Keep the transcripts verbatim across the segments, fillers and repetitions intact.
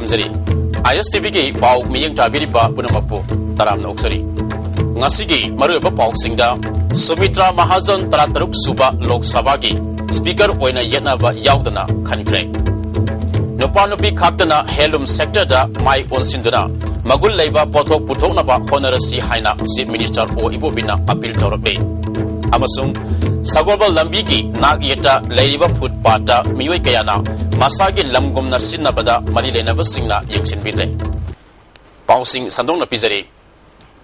ꯊꯝꯖꯔꯤ꯫ ꯑꯥꯏ ꯑꯦꯁ ꯇꯤ ꯚꯤꯒꯤ ꯄꯥꯎ ꯃꯤꯠꯌꯦꯡ ꯇꯥꯕꯤꯔꯤꯕ ꯄꯨꯝꯅꯃꯛꯄꯨ ꯇꯔꯥꯝꯅ ꯑꯣꯛꯆꯔꯤ꯫ ꯉꯁꯤꯒꯤ ꯃꯔꯨꯑꯣꯏꯕ ꯄꯥꯎꯁꯤꯡꯗ, ꯁꯨꯃꯤꯇ꯭ꯔꯥ ꯃꯍꯥꯖꯟ ꯇꯔꯥꯇꯔꯨꯛ ꯁꯨꯕ ꯂꯣꯛ ꯁꯚꯥꯒꯤ ꯁ꯭ꯄꯤꯀꯔ ꯑꯣꯏꯅ ꯌꯦꯠꯅꯕ ꯌꯥꯎꯗꯅ ꯈꯟꯈ꯭ꯔꯦ꯫ ꯅꯨꯄꯥ ꯅꯨꯄꯤ ꯈꯥꯛꯇꯅ ꯍꯦꯟꯂꯨꯝ ꯁꯦꯛꯇꯔꯗ ꯃꯥꯏ ꯑꯣꯟꯁꯤꯟꯗꯨꯅ ꯃꯒꯨꯟ ꯂꯩꯕ ꯄꯣꯠꯊꯣꯛ ꯄꯨꯊꯣꯛꯅꯕ ꯍꯣꯠꯅꯔꯁꯤ ꯍꯥꯏꯅ ꯆꯤꯐ ꯃꯤꯅꯤꯁꯇꯔ ꯑꯣ ꯏꯕꯣꯕꯤꯅ ꯑꯄꯤꯜ ꯇꯧꯔꯛꯂꯤ꯫ ꯑꯃꯁꯨꯡ ꯁꯒꯣꯜꯕꯜ ꯂꯝꯕꯤꯒꯤ ꯅꯥꯛ ꯌꯦꯠꯇ ꯂꯩꯔꯤꯕ ꯐꯨꯠꯄꯥꯠꯇ ꯃꯤꯑꯣꯏ ꯀꯌꯥꯅ ꯃꯁꯥꯒꯤ ꯂꯝꯒꯨꯝꯅ ꯁꯤꯖꯤꯟꯅꯕꯗ ꯃꯔꯤ ꯂꯩꯅꯕꯁꯤꯡꯅ ꯌꯦꯡꯁꯤꯟꯕꯤꯗ꯭ꯔꯦ꯫ ꯄꯥꯎꯁꯤꯡ ꯁꯟꯗꯣꯛꯅ ꯄꯤꯖꯔꯤ꯫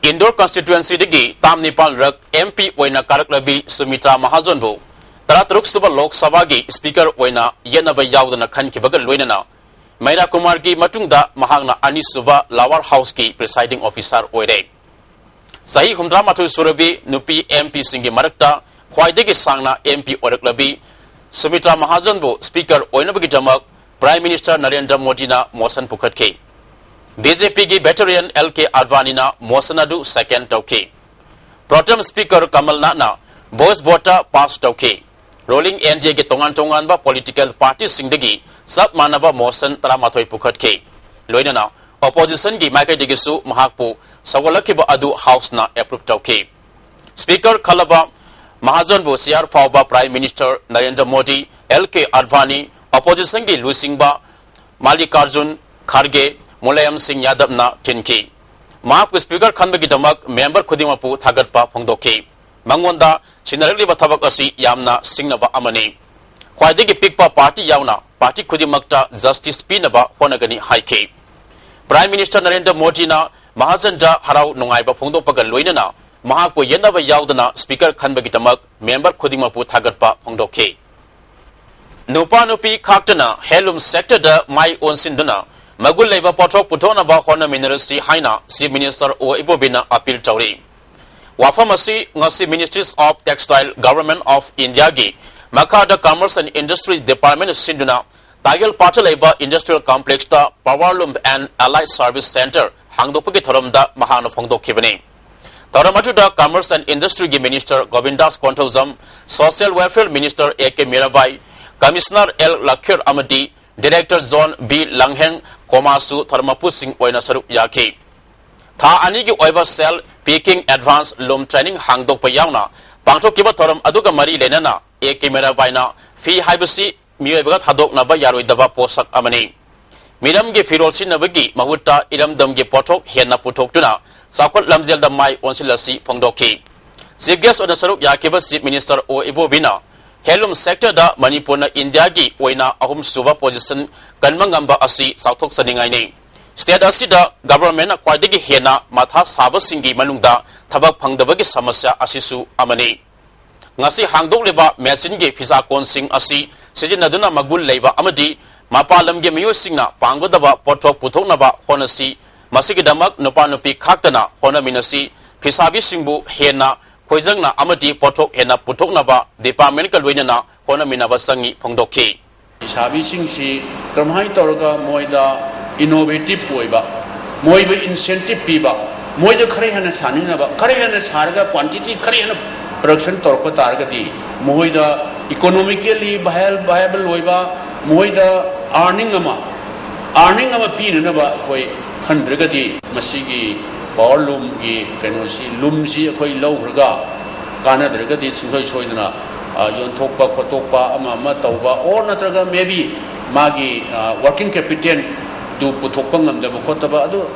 ꯏꯟꯗꯣꯔ ꯀꯟꯁꯇꯤꯇ꯭ꯋꯦꯟꯁꯤꯗꯒꯤ ꯇꯥꯝ ꯅꯤꯄꯥꯟ ꯔꯛ ꯑꯦꯝ ꯄꯤ ꯑꯣꯏꯅ ꯀꯥꯔꯛꯂꯕꯤ ꯁꯨꯃꯤꯇ꯭ꯔꯥ ꯃꯍꯥꯖꯣꯟꯕꯨ ꯇꯔꯥꯇꯔꯨꯛ ꯁꯨꯕ ꯂꯣꯛ ꯁꯚꯥꯒꯤ ꯁ꯭ꯄꯤꯀꯔ ꯑꯣꯏꯅ ꯌꯦꯠꯅꯕ ꯌꯥꯎꯗꯅ ꯈꯟꯈꯤꯕꯒ ꯂꯣꯏꯅꯅ ꯃꯩꯔꯥ ꯀꯨꯃꯥꯔꯒꯤ ꯃꯇꯨꯡꯗ ꯃꯍꯥꯛꯅ ꯑꯅꯤꯁꯨꯕ ꯂꯋꯥꯔ ꯍꯥꯎꯁꯀꯤ ꯄ꯭ꯔꯤꯁꯥꯏꯗꯤꯡ ꯑꯣꯐꯤꯁꯥꯔ ꯑꯣꯏꯔꯦ꯫ ꯆꯍꯤ ꯍꯨꯝꯗ꯭ꯔꯥꯃꯥꯊꯣꯏ ꯁꯨꯔꯕꯤ ꯅꯨꯄꯤ ꯑꯦꯝ ꯄꯤꯁꯤꯡꯒꯤ ꯃꯔꯛꯇ ꯈ꯭ꯋꯥꯏꯗꯒꯤ ꯁꯥꯡꯅ ꯑꯦꯝ ꯄꯤ ꯑꯣꯏꯔꯛꯂꯕꯤ ꯁꯨꯃꯤꯇ꯭ꯔꯥ ꯃꯍꯥꯖꯟꯕꯨ ꯁ꯭ꯄꯤꯀꯔ ꯑꯣꯏꯅꯕꯒꯤꯗꯃꯛ ꯄ꯭ꯔꯥꯏꯝ ꯃꯤꯅꯤꯁꯇꯔ ꯅꯔꯦꯟꯗ꯭ꯔ ꯃꯣꯗꯤꯅ ꯃꯣꯁꯟ ꯄꯨꯈꯠꯈꯤ꯫ ꯕꯤ ꯖꯦ ꯄꯤꯒꯤ ꯚꯦꯇꯔꯤꯌꯟ ꯑꯦꯜ ꯀꯦ ꯑꯥꯗꯚꯥꯅꯤꯅ ꯃꯣꯁꯟ ꯑꯗꯨ ꯁꯦꯀꯦꯟ ꯇꯧꯈꯤ꯫ ꯄ꯭ꯔꯣꯇꯦꯝ ꯁ꯭ꯄꯤꯀꯔ ꯀꯃꯜꯅꯥꯊꯅ ꯚꯣꯏꯁ ꯚꯣꯠꯇ ꯄꯥꯁ ꯇꯧꯈꯤ꯫ ꯔꯨꯂꯤꯡ ꯑꯦꯟ ꯗꯤ ꯑꯦꯒꯤ ꯇꯣꯉꯥꯟ ꯇꯣꯉꯥꯟꯕ ꯄꯣꯂꯤꯇꯤꯀꯦꯜ ꯄꯥꯔꯇꯤꯁꯤꯡꯗꯒꯤ ꯆꯞ ꯃꯥꯟꯅꯕ ꯃꯣꯁꯟ ꯇꯔꯥꯃꯥꯊꯣꯏ ꯄꯨꯈꯠꯈꯤ꯫ ꯂꯣꯏꯅꯅ ꯑꯣꯄꯣꯖꯤꯁꯟꯒꯤ ꯃꯥꯏꯀꯩꯗꯒꯤꯁꯨ ꯃꯍꯥꯛꯄꯨ ꯁꯧꯒꯠꯂꯛꯈꯤꯕ ꯑꯗꯨ ꯍꯥꯎꯁꯅ ꯑꯦꯄ꯭ꯔꯨꯚ ꯇꯧꯈꯤ꯫ ꯁ꯭ꯄꯤꯀꯔ ꯈꯜꯂꯕ ꯃꯍꯥꯖꯟꯕꯨ ꯆꯤꯌꯥꯔ ꯐꯥꯎꯕ prime minister Narendra Modi, L K Advani, ꯑꯣꯄꯣꯖꯤꯁꯟꯒꯤ ꯂꯨꯆꯤꯡꯕ ꯃꯜꯂꯤꯀꯥꯔꯖꯨꯟ ꯈꯥꯔꯒꯦ, ꯃꯨꯂꯥꯌꯝ ꯁꯤꯡ ꯌꯥꯗꯕꯅ ꯊꯤꯟꯈꯤ꯫ ꯃꯍꯥꯛꯄꯨ ꯁ꯭ꯄꯤꯀꯔ ꯈꯟꯕꯒꯤꯗꯃꯛ ꯃꯦꯝꯕꯔ ꯈꯨꯗꯤꯡꯃꯛꯄꯨ ꯊꯥꯒꯠꯄ ꯐꯣꯡꯗꯣꯛꯈꯤ꯫ ꯃꯉꯣꯟꯗ ꯁꯤꯟꯅꯔꯛꯂꯤꯕ ꯊꯕꯛ ꯑꯁꯤ ꯌꯥꯝꯅ ꯁꯤꯡꯅꯕ ꯑꯃꯅꯤ꯫ ꯈ꯭ꯋꯥꯏꯗꯒꯤ ꯄꯤꯛꯄ ꯄꯥꯔꯇꯤ ꯌꯥꯎꯅ ꯄꯥꯔꯇꯤ ꯈꯨꯗꯤꯡꯃꯛꯇ ꯖꯁꯇꯤꯁ ꯄꯤꯅꯕ ꯍꯣꯠꯅꯒꯅꯤ ꯍꯥꯏꯈꯤ꯫ ꯄ꯭ꯔꯥꯏꯝ ꯃꯤꯅꯤꯁꯇꯔ ꯅꯔꯦꯟꯗ꯭ꯔ ꯃꯣꯗꯤꯅ ꯃꯍꯥꯖꯟꯗ ꯍꯔꯥꯎ ꯅꯨꯡꯉꯥꯏꯕ ꯐꯣꯡꯗꯣꯛꯄꯒ ꯂꯣꯏꯅꯅ ꯃꯍꯥꯛꯄꯨ ꯌꯦꯠꯅꯕ ꯌꯥꯎꯗꯅ ꯁ꯭ꯄꯤꯀꯔ ꯈꯟꯕꯒꯤꯗꯃꯛ ꯃꯦꯝꯕꯔ ꯈꯨꯗꯤꯡꯃꯛꯄꯨ ꯊꯥꯒꯠꯄ ꯐꯣꯡꯗꯣꯛꯈꯤ꯫ ꯅꯨꯄꯥ ꯅꯨꯄꯤ ꯈꯥꯛꯇꯅ ꯍꯦꯟꯂꯨꯝ ꯁꯦꯛꯇꯔꯗ ꯃꯥꯏ ꯑꯣꯟꯁꯤꯟꯗꯨꯅ ꯃꯒꯨꯟ ꯂꯩꯕ ꯄꯣꯠꯊꯣꯛ ꯄꯨꯊꯣꯛꯅꯕ ꯍꯣꯠꯅꯃꯤꯟꯅꯔꯁꯤ ꯍꯥꯏꯅ ꯆꯤꯐ ꯃꯤꯅꯤꯁꯇꯔ ꯑꯣ ꯏꯕꯣꯕꯤꯅ ꯑꯄꯤꯜ ꯇꯧꯔꯤ꯫ ꯋꯥꯐꯝ ꯑꯁꯤ ꯉꯁꯤ Ministries of Textile, Government of Indiaꯒꯤ ꯃꯈꯥꯗ Commerce and Industry Department ꯁꯤꯟꯗꯨꯅ ꯇꯥꯒꯦꯜ ꯄꯥꯠꯇ ꯂꯩꯕ Industrial Complexꯇ Powerloom and Allied Service Center ꯍꯥꯡꯗꯣꯛꯄꯒꯤ ꯊꯧꯔꯝꯗ ꯃꯍꯥꯛꯅ ꯐꯣꯡꯗꯣꯛꯈꯤꯕꯅꯤ꯫ ꯊꯧꯔꯝ ꯑꯗꯨꯗ Commerce and Industryꯒꯤ minister Govindas Konthoujam, Social Welfare Minister A K Mirabai, commissioner L Lakhir ꯑꯃꯗꯤ ꯗꯤꯔꯦꯛꯇꯔ ꯖꯣꯟ ꯕꯤ ꯂꯪꯍꯦꯡ ꯀꯣꯃꯥꯁꯨ ꯊꯧꯔꯝ ꯃꯄꯨꯁꯤꯡ ꯑꯣꯏꯅ ꯁꯔꯨꯛ ꯌꯥꯈꯤ꯫ ꯊꯥ ꯑꯅꯤꯒꯤ ꯑꯣꯏꯕ self picking advance loom training ꯍꯥꯡꯗꯣꯛꯄ ꯌꯥꯎꯅ ꯄꯥꯡꯊꯣꯛꯈꯤꯕ ꯊꯧꯔꯝ ꯑꯗꯨꯒ ꯃꯔꯤ ꯂꯩꯅꯅ ꯑꯦ ꯀꯦ ꯃꯤꯔꯥꯕꯥꯏꯅ ꯐꯤ ꯍꯥꯏꯕꯁꯤ ꯃꯤꯑꯣꯏꯕꯒ ꯊꯥꯗꯣꯛꯅꯕ ꯌꯥꯔꯣꯏꯗꯕ ꯄꯣꯠꯁꯛ ꯑꯃꯅꯤ꯫ ꯃꯤꯔꯝꯒꯤ ꯐꯤꯔꯣꯜ ꯁꯤꯖꯤꯟꯅꯕꯒꯤ ꯃꯍꯨꯠꯇ ꯏꯔꯝꯗꯝꯒꯤ ꯄꯣꯠꯊꯣꯛ ꯍꯦꯟꯅ ꯄꯨꯊꯣꯛꯇꯨꯅ ꯆꯥꯎꯈꯠ ꯂꯝꯖꯦꯜꯗ ꯃꯥꯏ ꯑꯣꯟꯁꯤꯜꯂꯁꯤ ꯐꯣꯡꯗꯣꯛꯈꯤ꯫ Chief guest ꯑꯣꯏꯅ ꯁꯔꯨꯛ ꯌꯥꯈꯤꯕ Chief Minister ꯑꯣ ꯏꯕꯣꯕꯤꯅ handloom sector ꯗ ꯃꯅꯤꯄꯨꯔꯅ ꯏꯟꯗꯤꯌꯥꯒꯤ ꯑꯣꯏꯅ ꯑꯍꯨꯝꯁꯨꯕ position ꯀꯟꯕ ꯉꯝꯕ ꯑꯁꯤ ꯆꯥꯎꯊꯣꯛꯆꯅꯤꯡꯉꯥꯏꯅꯤ꯫ State ꯑꯁꯤꯗ government ꯅ ꯈ꯭ꯋꯥꯏꯗꯒꯤ ꯍꯦꯟꯅ ꯃꯊꯥ ꯁꯥꯕꯁꯤꯡꯒꯤ ꯃꯅꯨꯡꯗ ꯊꯕꯛ ꯐꯪꯗꯕꯒꯤ ꯁꯃꯁ꯭ꯌꯥ ꯑꯁꯤꯁꯨ ꯑꯃꯅꯤ꯫ ꯉꯁꯤ ꯍꯥꯡꯗꯣꯛꯂꯤꯕ machine ꯒꯤ ꯐꯤꯁꯥ ꯀꯣꯟꯁꯤꯡ ꯑꯁꯤ ꯁꯤꯖꯤꯟꯅꯗꯨꯅ ꯃꯒꯨꯟ ꯂꯩꯕ ꯑꯃꯗꯤ ꯃꯄꯥꯟ ꯂꯝꯒꯤ ꯃꯤꯑꯣꯏꯁꯤꯡꯅ ꯄꯥꯝꯒꯗꯕ ꯄꯣꯠꯊꯣꯛ ꯄꯨꯊꯣꯛꯅꯕ ꯍꯣꯠꯅꯁꯤ꯫ ꯃꯁꯤꯒꯤꯗꯃꯛ ꯅꯨꯄꯥ ꯅꯨꯄꯤ ꯈꯥꯛꯇꯅ ꯍꯣꯠꯅꯃꯤꯟꯅꯁꯤ꯫ ꯐꯤꯁꯥꯕꯤꯁꯤꯡꯕꯨ ꯍꯦꯟꯅ ꯈꯣꯏꯖꯪꯅ ꯑꯃꯗꯤ ꯄꯣꯠꯊꯣꯛ ꯍꯦꯟꯅ ꯄꯨꯊꯣꯛꯅꯕ department ꯀ ꯂꯣꯏꯅꯅ ꯍꯣꯠꯅꯃꯤꯟꯅꯕ ꯆꯪꯏ ꯐꯣꯡꯗꯣꯛꯈꯤ꯫ ꯂꯩꯁꯥꯕꯤꯁꯤꯡꯁꯤ ꯀꯔꯝꯍꯥꯏꯅ ꯇꯧꯔꯒ ꯃꯣꯏꯗ innovative ꯑꯣꯏꯕ, ꯃꯣꯏꯕꯨ incentive ꯄꯤꯕ, ꯃꯣꯏꯗ ꯈꯔ ꯍꯦꯟꯅ ꯁꯥꯅꯤꯡꯅꯕ, ꯈꯔ ꯍꯦꯟꯅ ꯁꯥꯔꯒ quantity ꯈꯔ ꯍꯦꯟꯅ production ꯇꯧꯔꯛꯄ ꯇꯥꯔꯒꯗꯤ ꯃꯈꯣꯏꯗ economically viable ꯑꯣꯏꯕ, ꯃꯈꯣꯏꯗ earning ꯑꯃ earning ꯑꯃ ꯄꯤꯅꯅꯕ ꯑꯩꯈꯣꯏ ꯈꯟꯗ꯭ꯔꯒꯗꯤ ꯃꯁꯤꯒꯤ power loom ꯒꯤ ꯀꯩꯅꯣꯁꯤ, ꯂꯨꯝꯁꯤ ꯑꯩꯈꯣꯏ ꯂꯧꯈ꯭ꯔꯒ ꯀꯥꯟꯅꯗ꯭ꯔꯒꯗꯤ ꯁꯨꯡꯁꯣꯏ ꯁꯣꯏꯗꯅ, ꯑ, ꯌꯣꯟꯊꯣꯛꯄ ꯈꯣꯠꯇꯣꯛꯄ ꯑꯃ ꯑꯃ ꯇꯧꯕ, or ꯅꯠꯇ꯭ꯔꯒ maybe ꯃꯥꯒꯤ, ꯑ, working capital ꯗꯨ ꯄꯨꯊꯣꯛꯄ ꯉꯝꯗꯕ ꯈꯣꯠꯇꯕ ꯑꯗꯨ,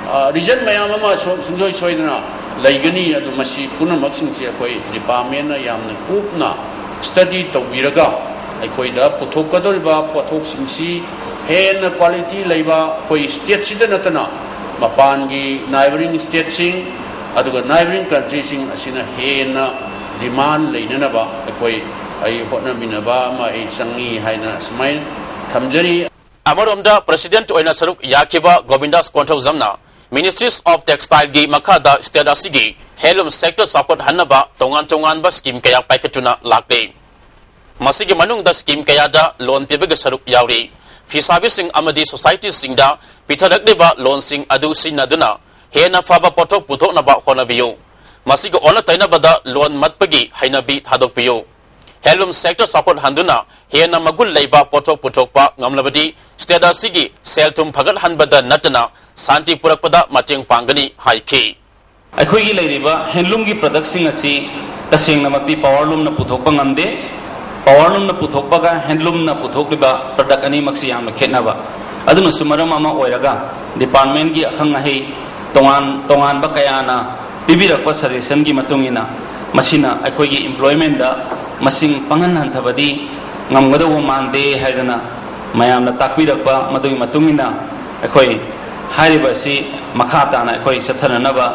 ꯑ, reason ꯃꯌꯥꯝ ꯑꯃ ꯁꯨ-, ꯁꯨꯡꯁꯣꯏ ꯁꯣꯏꯗꯅ ꯂꯩꯒꯅꯤ꯫ ꯑꯗꯨ ꯃꯁꯤ ꯄꯨꯝꯅꯃꯛꯁꯤꯡꯁꯦ ꯑꯩꯈꯣꯏ department ꯅ ꯌꯥꯝꯅ ꯀꯨꯞꯅ study ꯇꯧꯕꯤꯔꯒ ꯑꯩꯈꯣꯏꯗ ꯄꯨꯊꯣꯛꯀꯗꯧꯔꯤꯕ ꯄꯣꯠꯊꯣꯛꯁꯤꯡꯁꯤ ꯍꯦꯟꯅ quality ꯂꯩꯕ ꯑꯩꯈꯣꯏ state ꯁꯤꯗ ꯅꯠꯇꯅ ꯃꯄꯥꯟꯒꯤ neighbouring state ꯁꯤꯡ ꯑꯗꯨꯒ neighbouring country ꯁꯤꯡ ꯑꯁꯤꯅ ꯍꯦꯟꯅ demand ꯂꯩꯅꯅꯕ ꯑꯩꯈꯣꯏ, ꯑꯩ ꯍꯣꯠꯅꯃꯤꯟꯅꯕ ꯑꯃ ꯑꯩ ꯆꯪꯉꯤ ꯍꯥꯏꯅ ꯑꯁꯨꯃꯥꯏꯅ ꯊꯝꯖꯔꯤ꯫ ꯑꯃꯔꯣꯝꯗ President ꯑꯣꯏꯅ ꯁꯔꯨꯛ ꯌꯥꯈꯤꯕ ꯒꯣꯕꯤꯟꯗꯥꯁ ꯀꯣꯟꯊꯧꯖꯝꯅ Ministries of Textile ꯒꯤ ꯃꯈꯥꯗ state ꯑꯁꯤꯒꯤ handloom sector ꯆꯥꯎꯈꯠꯍꯟꯅꯕ ꯇꯣꯉꯥꯟ ꯇꯣꯉꯥꯟꯕ scheme ꯀꯌꯥ ꯄꯥꯏꯈꯠꯇꯨꯅ ꯂꯥꯛꯂꯤ꯫ ꯃꯁꯤꯒꯤ ꯃꯅꯨꯡꯗ scheme ꯀꯌꯥꯗ loan ꯄꯤꯕꯒꯤ ꯁꯔꯨꯛ ꯌꯥꯎꯔꯤ꯫ ꯐꯤꯁꯥꯕꯤꯁꯤꯡ ꯑꯃꯗꯤ society ꯁꯤꯡꯗ ꯄꯤꯊꯔꯛꯂꯤꯕ loan ꯁꯤꯡ ꯑꯗꯨ ꯁꯤꯖꯤꯟꯅꯗꯨꯅ ꯍꯦꯟꯅ ꯐꯕ ꯄꯣꯠꯊꯣꯛ ꯄꯨꯊꯣꯛꯅꯕ ꯍꯣꯠꯅꯕꯤꯌꯨ꯫ ꯃꯁꯤꯒ ꯑꯣꯟꯅ ꯇꯩꯅꯕꯗ loan ꯃꯠꯄꯒꯤ ꯍꯩꯅꯕꯤ ꯊꯥꯗꯣꯛꯄꯤꯌꯨ꯫ handloom sector ꯆꯥꯎꯈꯠꯍꯟꯗꯨꯅ ꯍꯦꯟꯅ ꯃꯒꯨꯟ ꯂꯩꯕ ꯄꯣꯠꯊꯣꯛ ꯄꯨꯊꯣꯛꯄ ꯉꯝꯂꯕꯗꯤ state ꯑꯁꯤꯒꯤ ꯁꯦꯜ ꯊꯨꯝ ꯐꯒꯠꯍꯟꯕꯗ ꯅꯠꯇꯅ ꯁꯥꯟꯇꯤ ꯄꯨꯔꯛꯄꯗ ꯃꯇꯦꯡ ꯄꯥꯡꯒꯅꯤ ꯍꯥꯏꯈꯤ꯫ ꯑꯩꯈꯣꯏꯒꯤ ꯂꯩꯔꯤꯕ handloomꯒꯤ productꯁꯤꯡ ꯑꯁꯤ ꯇꯁꯦꯡꯅꯃꯛꯇꯤ powerloomꯅ ꯄꯨꯊꯣꯛꯄ ꯉꯝꯗꯦ꯫ Powerloomꯅ ꯄꯨꯊꯣꯛꯄꯒ handloomꯅ ꯄꯨꯊꯣꯛꯂꯤꯕ product ꯑꯅꯤꯃꯛꯁꯤ ꯌꯥꯝꯅ ꯈꯦꯠꯅꯕ꯫ ꯑꯗꯨꯅꯁꯨ ꯃꯔꯝ ꯑꯃ ꯑꯣꯏꯔꯒ departmentꯀꯤ ꯑꯈꯪ ꯑꯍꯩ ꯇꯣꯉꯥꯟ ꯇꯣꯉꯥꯟꯕ ꯀꯌꯥꯅ ꯄꯤꯕꯤꯔꯛꯄ suggestionꯒꯤ ꯃꯇꯨꯡ ꯏꯟꯅ ꯃꯁꯤꯅ ꯑꯩꯈꯣꯏꯒꯤ employmentꯇ ꯃꯁꯤꯡ ꯄꯪꯍꯟ ꯍꯟꯊꯕꯗꯤ ꯉꯝꯒꯗꯧꯕ ꯃꯥꯟꯗꯦ ꯍꯥꯏꯗꯅ ꯃꯌꯥꯝꯅ ꯇꯥꯛꯄꯤꯔꯛꯄ ꯃꯗꯨꯒꯤ ꯃꯇꯨꯡ ꯏꯟꯅ ꯑꯩꯈꯣꯏ ꯍꯥꯏꯔꯤꯕ ꯑꯁꯤ ꯃꯈꯥ ꯇꯥꯅ ꯑꯩꯈꯣꯏ ꯆꯠꯊꯅꯅꯕ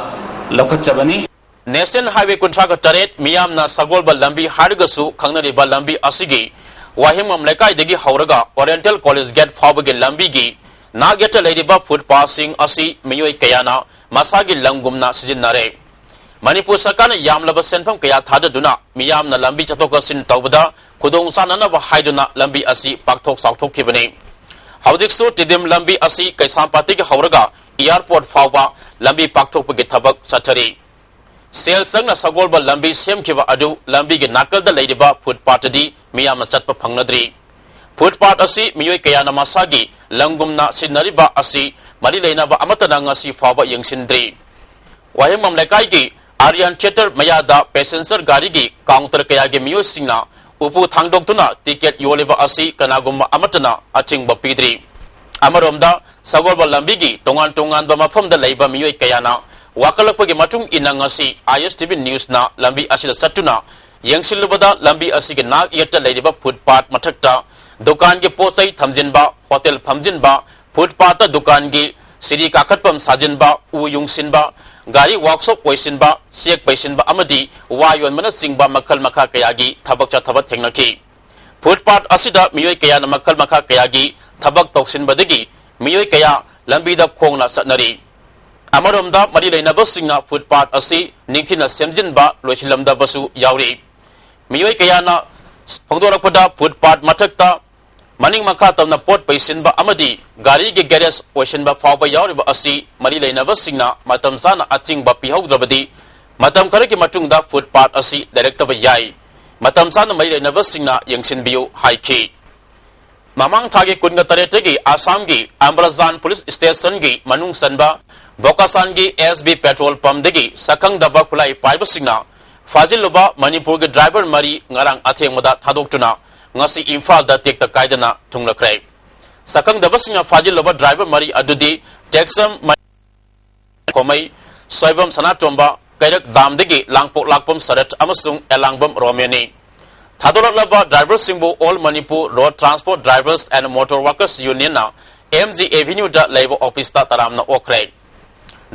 ꯂꯧꯈꯠꯆꯕꯅꯤ꯫ National Highway ꯀꯨꯟꯊ꯭ꯔꯥꯒ ꯇꯔꯦꯠ ꯃꯤꯌꯥꯝꯅ ꯁꯒꯣꯜꯕꯜ ꯂꯝꯕꯤ ꯍꯥꯏꯔꯒꯁꯨ ꯈꯪꯅꯔꯤꯕ ꯂꯝꯕꯤ ꯑꯁꯤꯒꯤ ꯋꯥꯍꯦꯡꯕꯝ ꯂꯩꯀꯥꯏꯗꯒꯤ ꯍꯧꯔꯒ Oriental College Gate ꯐꯥꯎꯕꯒꯤ ꯂꯝꯕꯤꯒꯤ ꯅꯥꯛ ꯌꯦꯠꯇ ꯂꯩꯔꯤꯕ footpathꯁꯤꯡ ꯑꯁꯤ ꯃꯤꯑꯣꯏ ꯀꯌꯥꯅ ꯃꯁꯥꯒꯤ ꯂꯝꯒꯨꯝꯅ ꯁꯤꯖꯤꯟꯅꯔꯦ꯫ ꯃꯅꯤꯄꯨꯔ ꯁꯔꯀꯥꯔꯅ ꯌꯥꯝꯂꯕ ꯁꯦꯟꯐꯝ ꯀꯌꯥ ꯊꯥꯗꯗꯨꯅ ꯃꯤꯌꯥꯝꯅ ꯂꯝꯕꯤ ꯆꯠꯊꯣꯛ ꯆꯠꯁꯤꯟ ꯇꯧꯕꯗ ꯈꯨꯗꯣꯡ ꯆꯥꯅꯅꯕ ꯍꯥꯏꯗꯨꯅ ꯂꯝꯕꯤ ꯑꯁꯤ ꯄꯥꯛꯊꯣꯛ ꯆꯥꯎꯊꯣꯛꯈꯤꯕꯅꯤ꯫ ꯍꯧꯖꯤꯛꯁꯨ ꯇꯤꯗꯤꯝ ꯂꯝꯕꯤ ꯑꯁꯤ ꯀꯩꯁꯥꯝꯄꯥꯠꯇꯒꯤ ꯍꯧꯔꯒ airport ꯐꯥꯎꯕ ꯂꯝꯕꯤ ꯄꯥꯛꯊꯣꯛꯄꯒꯤ ꯊꯕꯛ ꯆꯠꯊꯔꯤ꯫ ꯁꯦꯜ ꯆꯪꯅ ꯁꯒꯣꯜꯕꯜ ꯂꯝꯕꯤ ꯁꯦꯝꯈꯤꯕ ꯑꯗꯨ ꯂꯝꯕꯤꯒꯤ ꯅꯥꯀꯜꯗ ꯂꯩꯔꯤꯕ footpathꯇꯗꯤ ꯃꯤꯌꯥꯝꯅ ꯆꯠꯄ ꯐꯪꯅꯗ꯭ꯔꯤ꯫ Footpath ꯑꯁꯤ ꯃꯤꯑꯣꯏ ꯀꯌꯥꯅ ꯃꯁꯥꯒꯤ ꯂꯝꯒꯨꯝꯅ ꯁꯤꯖꯤꯟꯅꯔꯤꯕ ꯑꯁꯤ ꯃꯔꯤ ꯂꯩꯅꯕ ꯑꯃꯠꯇꯅ ꯉꯁꯤ ꯐꯥꯎꯕ ꯌꯦꯡꯁꯤꯟꯗ꯭ꯔꯤ꯫ ꯋꯥꯍꯦꯡꯕꯝ ꯂꯩꯀꯥꯏꯒꯤ Aryan Theatre ꯃꯌꯥꯗ passenger ꯒꯥꯔꯤꯒꯤ counter ꯀꯌꯥꯒꯤ ꯃꯤꯑꯣꯏꯁꯤꯡꯅ ꯎꯄꯨ ꯊꯥꯡꯗꯣꯛꯇꯨꯅ ticket ꯌꯣꯜꯂꯤꯕ ꯑꯁꯤ ꯀꯅꯥꯒꯨꯝꯕ ꯑꯃꯠꯇꯅ ꯑꯊꯤꯡꯕ ꯄꯤꯗ꯭ꯔꯤ꯫ ꯑꯃꯔꯣꯝꯗ ꯁꯒꯣꯜꯕꯜ ꯂꯝꯕꯤꯒꯤ ꯇꯣꯉꯥꯟ ꯇꯣꯉꯥꯟꯕ ꯃꯐꯝꯗ ꯂꯩꯕ ꯃꯤꯑꯣꯏ ꯀꯌꯥꯅ ꯋꯥꯀꯠꯂꯛꯄꯒꯤ ꯃꯇꯨꯡ ꯏꯟꯅ ꯉꯁꯤ ISTV Newsꯅ ꯂꯝꯕꯤ ꯑꯁꯤꯗ ꯆꯠꯇꯨꯅ ꯌꯦꯡꯁꯤꯜꯂꯨꯕꯗ ꯂꯝꯕꯤ ꯑꯁꯤꯒꯤ ꯅꯥꯛ ꯌꯦꯠꯇ ꯂꯩꯔꯤꯕ footpath ꯃꯊꯛꯇ ꯗꯨꯀꯥꯟꯒꯤ ꯄꯣꯠ ꯆꯩ ꯊꯝꯖꯤꯟꯕ, hotel ꯐꯝꯖꯤꯟꯕ, footpathꯇ ꯗꯨꯀꯥꯟꯒꯤ ꯁꯤꯔꯤ ꯀꯥꯈꯠꯐꯝ ꯁꯥꯖꯤꯟꯕ, ꯎ ꯌꯨꯡꯁꯤꯟꯕ, ꯒꯥꯔꯤ workshop ꯑꯣꯏꯁꯤꯟꯕ, ꯆꯦꯛ ꯄꯩꯁꯤꯟꯕ ꯑꯃꯗꯤ ꯋꯥ ꯌꯣꯟꯕꯅꯆꯤꯡꯕ ꯃꯈꯜ ꯃꯈꯥ ꯀꯌꯥꯒꯤ ꯊꯕꯛ ꯆꯠꯊꯕ ꯊꯦꯡꯅꯈꯤ꯫ Footpath ꯑꯁꯤꯗ ꯃꯤꯑꯣꯏ ꯀꯌꯥꯅ ꯃꯈꯜ ꯃꯈꯥ ꯀꯌꯥꯒꯤ ꯊꯕꯛ ꯇꯧꯁꯤꯟꯕꯗꯒꯤ ꯃꯤꯑꯣꯏ ꯀꯌꯥ ꯂꯝꯕꯤꯗ ꯈꯣꯡꯅ ꯆꯠꯅꯔꯤ꯫ ꯑꯃꯔꯣꯝꯗ ꯃꯔꯤ ꯂꯩꯅꯕꯁꯤꯡꯅ footpath ꯑꯁꯤ ꯅꯤꯡꯊꯤꯅ ꯁꯦꯝꯖꯤꯟꯕ ꯂꯣꯏꯁꯤꯜꯂꯝꯗꯕꯁꯨ ꯌꯥꯎꯔꯤ꯫ ꯃꯤꯑꯣꯏ ꯀꯌꯥꯅ ꯐꯣꯡꯗꯣꯔꯛꯄꯗ footpath ꯃꯊꯛꯇ ꯃꯅꯤꯡ ꯃꯈꯥ ꯇꯝꯅ ꯄꯣꯠ ꯄꯩꯁꯤꯟꯕ ꯑꯃꯗꯤ ꯒꯥꯔꯤꯒꯤ garage ꯑꯣꯏꯁꯤꯟꯕ ꯐꯥꯎꯕ ꯌꯥꯎꯔꯤꯕ ꯑꯁꯤ ꯃꯔꯤ ꯂꯩꯅꯕꯁꯤꯡꯅ ꯃꯇꯝ ꯆꯥꯅ ꯑꯊꯤꯡꯕ ꯄꯤꯍꯧꯗ꯭ꯔꯕꯗꯤ ꯃꯇꯝ ꯈꯔꯒꯤ ꯃꯇꯨꯡꯗ footpath ꯑꯁꯤ ꯂꯩꯔꯛꯇꯕ ꯌꯥꯏ꯫ ꯃꯇꯝ ꯆꯥꯅ ꯃꯔꯤ ꯂꯩꯅꯕꯁꯤꯡꯅ ꯌꯦꯡꯁꯤꯟꯕꯤꯌꯨ ꯍꯥꯏꯈꯤ꯫ ꯃꯃꯥꯡ ꯊꯥꯒꯤ ꯀꯨꯟꯒ ꯇꯔꯦꯠꯇꯒꯤ ꯑꯁꯥꯝꯒꯤ ꯑꯝꯕꯔꯖꯥꯟ ꯄꯨꯂꯤꯁ ꯁ꯭ꯇꯦꯁꯟꯒꯤ ꯃꯅꯨꯡ ꯆꯟꯕ ꯕꯣꯀꯥꯁꯥꯟꯒꯤ S B ꯄꯦꯇ꯭ꯔꯣꯜ ꯄꯝꯗꯒꯤ ꯁꯛꯈꯪꯗꯕ ꯈꯨꯠꯂꯥꯏ ꯄꯥꯏꯕꯁꯤꯡꯅ ꯐꯥꯖꯤꯜꯂꯨꯕ ꯃꯅꯤꯄꯨꯔꯒꯤ ꯗ꯭ꯔꯥꯏꯚꯔ ꯃꯔꯤ ꯉꯔꯥꯡ ꯑꯊꯦꯡꯕꯗ ꯊꯥꯗꯣꯛꯇꯨꯅ ꯉꯁꯤ ꯏꯝꯐꯥꯜꯗ ꯇꯦꯛꯇ ꯀꯥꯏꯗꯅ ꯊꯨꯡꯂꯈ꯭ꯔꯦ꯫ ꯁꯛꯈꯪꯗꯕꯁꯤꯡꯅ ꯐꯥꯖꯤꯜꯂꯨꯕ ꯗ꯭ꯔꯥꯏꯚꯔ ꯃꯔꯤ ꯑꯗꯨꯗꯤ ꯇꯦꯛꯁꯝ ꯈꯣꯃꯩ, ꯁꯣꯏꯕꯝ ꯁꯅꯥꯇꯣꯝꯕ, ꯀꯩꯔꯛ ꯗꯥꯝꯗꯒꯤ ꯂꯥꯡꯄꯣꯛ ꯂꯥꯛꯄꯝ ꯁꯔꯠ ꯑꯃꯁꯨꯡ ꯑꯦꯂꯥꯡꯕꯝ ꯔꯣꯃꯦꯅꯤ꯫ ꯊꯥꯗꯣꯔꯛꯂꯕ ꯗ꯭ꯔꯥꯏꯚꯔꯁꯤꯡꯕꯨ All Manipur Road Transport Drivers and Motor Workers Union ꯅ M G Avenue ꯗ ꯂꯩꯕ ꯑꯣꯐꯤꯁꯇ ꯇꯔꯥꯝꯅ ꯑꯣꯛꯈ꯭ꯔꯦ꯫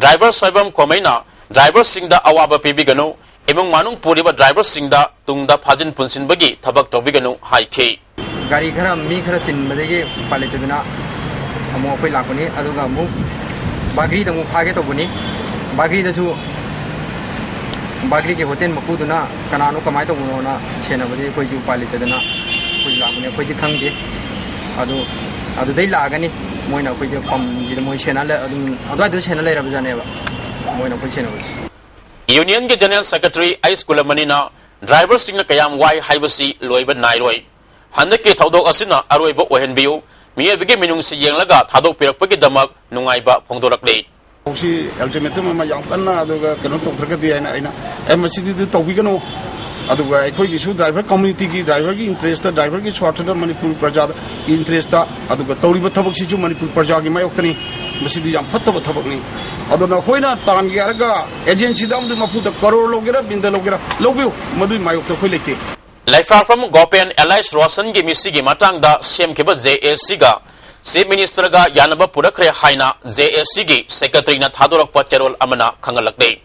ꯗ꯭ꯔꯥꯏꯚꯔ ꯁꯣꯏꯕꯝ ꯈꯣꯃꯩꯅ ꯗ꯭ꯔꯥꯏꯚꯔꯁꯤꯡꯗ ꯑꯋꯥꯕ ꯄꯤꯕꯤꯒꯅꯨ, ꯏꯃꯨꯡ ꯃꯅꯨꯡ ꯄꯨꯔꯤꯕ ꯗ꯭ꯔꯥꯏꯚꯔꯁꯤꯡꯗ ꯇꯨꯡꯗ ꯐꯥꯖꯤꯟ ꯄꯨꯟꯁꯤꯟꯕꯒꯤ ꯊꯕꯛ ꯇꯧꯕꯤꯒꯅꯨ ꯍꯥꯏꯈꯤ꯫ ꯒꯥꯔꯤ ꯈꯔ, ꯃꯤ ꯈꯔ ꯆꯤꯟꯕꯗꯒꯤ ꯎꯄꯥꯏ ꯂꯩꯇꯗꯅ ꯑꯃꯨꯛ ꯑꯩꯈꯣꯏ ꯂꯥꯛꯄꯅꯤ꯫ ꯑꯗꯨꯒ ꯑꯃꯨꯛ ꯕꯥꯒ꯭ꯔꯤꯗ ꯑꯃꯨꯛ ꯐꯥꯒꯦ ꯇꯧꯕꯅꯤ꯫ ꯕꯥꯒ꯭ꯔꯤꯗꯁꯨ, ꯕꯥꯒ꯭ꯔꯤꯒꯤ ꯍꯣꯇꯦꯜ ꯃꯄꯨꯗꯨꯅ ꯀꯅꯥꯅꯣ, ꯀꯃꯥꯏꯅ ꯇꯧꯕꯅꯣꯅ ꯁꯦꯟꯅꯕꯗꯤ ꯑꯩꯈꯣꯏꯁꯨ ꯎꯄꯥꯏ ꯂꯩꯇꯗꯅ ꯑꯩꯈꯣꯏꯁꯨ ꯂꯥꯛꯄꯅꯤ꯫ ꯑꯩꯈꯣꯏꯗꯤ ꯈꯪꯗꯦ꯫ ꯑꯗꯨ, ꯑꯗꯨꯗꯩ ꯂꯥꯛꯑꯒꯅꯤ꯫ ꯃꯣꯏꯅ ꯑꯩꯈꯣꯏꯗ ꯄꯝꯁꯤꯗ ꯃꯣꯏ ꯁꯦꯟꯅ ꯂꯩ-, ꯑꯗꯨꯝ ꯑꯗꯨꯋꯥꯏꯗ ꯁꯦꯟꯅ ꯂꯩꯔꯕꯖꯥꯠꯅꯦꯕ꯫ ꯃꯣꯏꯅ ꯑꯩꯈꯣꯏ ꯁꯦꯟꯅꯕꯁꯦ꯫ ꯌꯨꯅꯤꯌꯟꯒꯤ ꯖꯦꯅꯔꯦꯜ ꯁꯦꯀ꯭ꯔꯦꯇꯔꯤ ꯑꯩꯆ ꯀꯨꯂꯃꯅꯤꯅ ꯗ꯭ꯔꯥꯏꯚꯔꯁꯤꯡꯅ ꯀꯌꯥꯝ ꯋꯥꯏ ꯍꯥꯏꯕꯁꯤ ꯂꯣꯏꯕ ꯅꯥꯏꯔꯣꯏ꯫ ꯍꯟꯗꯛꯀꯤ ꯊꯧꯗꯣꯛ ꯑꯁꯤꯅ ꯑꯔꯣꯏꯕ ꯑꯣꯏꯍꯟꯕꯤꯌꯨ꯫ ꯃꯤꯑꯣꯏꯕꯒꯤ ꯃꯤꯅꯨꯡꯁꯤ ꯌꯦꯡꯂꯒ ꯊꯥꯗꯣꯛꯄꯤꯔꯛꯄꯒꯤꯗꯃꯛ ꯅꯨꯡꯉꯥꯏꯕ ꯐꯣꯡꯗꯣꯔꯛꯂꯤ꯫ ꯍꯧꯖꯤꯛ ultimatum ꯑꯃ ꯌꯥꯝ ꯀꯟꯅ ꯑꯗꯨꯒ ꯀꯩꯅꯣ ꯇꯧꯗ꯭ꯔꯒꯗꯤ ꯍꯥꯏꯅ ꯑꯩꯅ, "ꯑꯦ, ꯃꯁꯤꯗꯤ ꯑꯗꯨ ꯇꯧꯕꯤꯒꯅꯨ"꯫ ꯑꯗꯨꯒ ꯑꯩꯈꯣꯏꯒꯤꯁꯨ ꯗ꯭ꯔꯥꯏꯚꯔ ꯀꯝꯃ꯭ꯌꯨꯅꯤꯇꯤꯒꯤ, ꯗ꯭ꯔꯥꯏꯚꯔꯒꯤ ꯏꯟꯇꯔꯦꯁꯇ, ꯗ꯭ꯔꯥꯏꯚꯔꯒꯤ ꯁ꯭ꯋꯥꯔꯊꯗ, ꯃꯅꯤꯄꯨꯔ ꯄ꯭ꯔꯖꯥꯒꯤ ꯏꯟꯇꯔꯦꯁꯇ, ꯑꯗꯨꯒ ꯇꯧꯔꯤꯕ ꯊꯕꯛꯁꯤꯁꯨ ꯃꯅꯤꯄꯨꯔ ꯄ꯭ꯔꯖꯥꯒꯤ ꯃꯥꯌꯣꯛꯇꯅꯤ꯫ ꯃꯁꯤꯗꯤ ꯌꯥꯝ ꯐꯠꯇꯕ ꯊꯕꯛꯅꯤ꯫ ꯑꯗꯨꯅ ꯑꯩꯈꯣꯏꯅ ꯇꯥꯟꯒꯦ ꯍꯥꯏꯔꯒ ꯑꯦꯖꯦꯟꯁꯤꯗ ꯑꯃꯗꯤ ꯃꯄꯨꯗ ꯀꯔꯣꯔ ꯂꯧꯒꯦꯔꯥ, ꯕꯤꯟꯗ ꯂꯧꯒꯦꯔꯥ, ꯂꯧꯕꯤꯌꯨ, ꯃꯗꯨꯒꯤ ꯃꯥꯌꯣꯛꯇ ꯑꯩꯈꯣꯏ ꯂꯩꯇꯦ꯫ ꯂꯩꯐ꯭ꯔꯥꯛꯐꯝ ꯒꯣꯄꯦꯟ ꯑꯦꯂꯥꯏꯁ ꯔꯣꯁꯟꯒꯤ ꯃꯤꯁꯤꯒꯤ ꯃꯇꯥꯡꯗ ꯁꯦꯝꯈꯤꯕ J A Cꯒ ꯆꯤꯐ ꯃꯤꯅꯤꯁꯇꯔꯒ ꯌꯥꯅꯕ ꯄꯨꯔꯛꯈ꯭ꯔꯦ ꯍꯥꯏꯅ J A Cꯒꯤ ꯁꯦꯀ꯭ꯔꯦꯇꯔꯤꯅ ꯊꯥꯗꯣꯔꯛꯄ ꯆꯦꯔꯣꯜ ꯑꯃꯅ ꯈꯪꯍꯜꯂꯛꯂꯤ꯫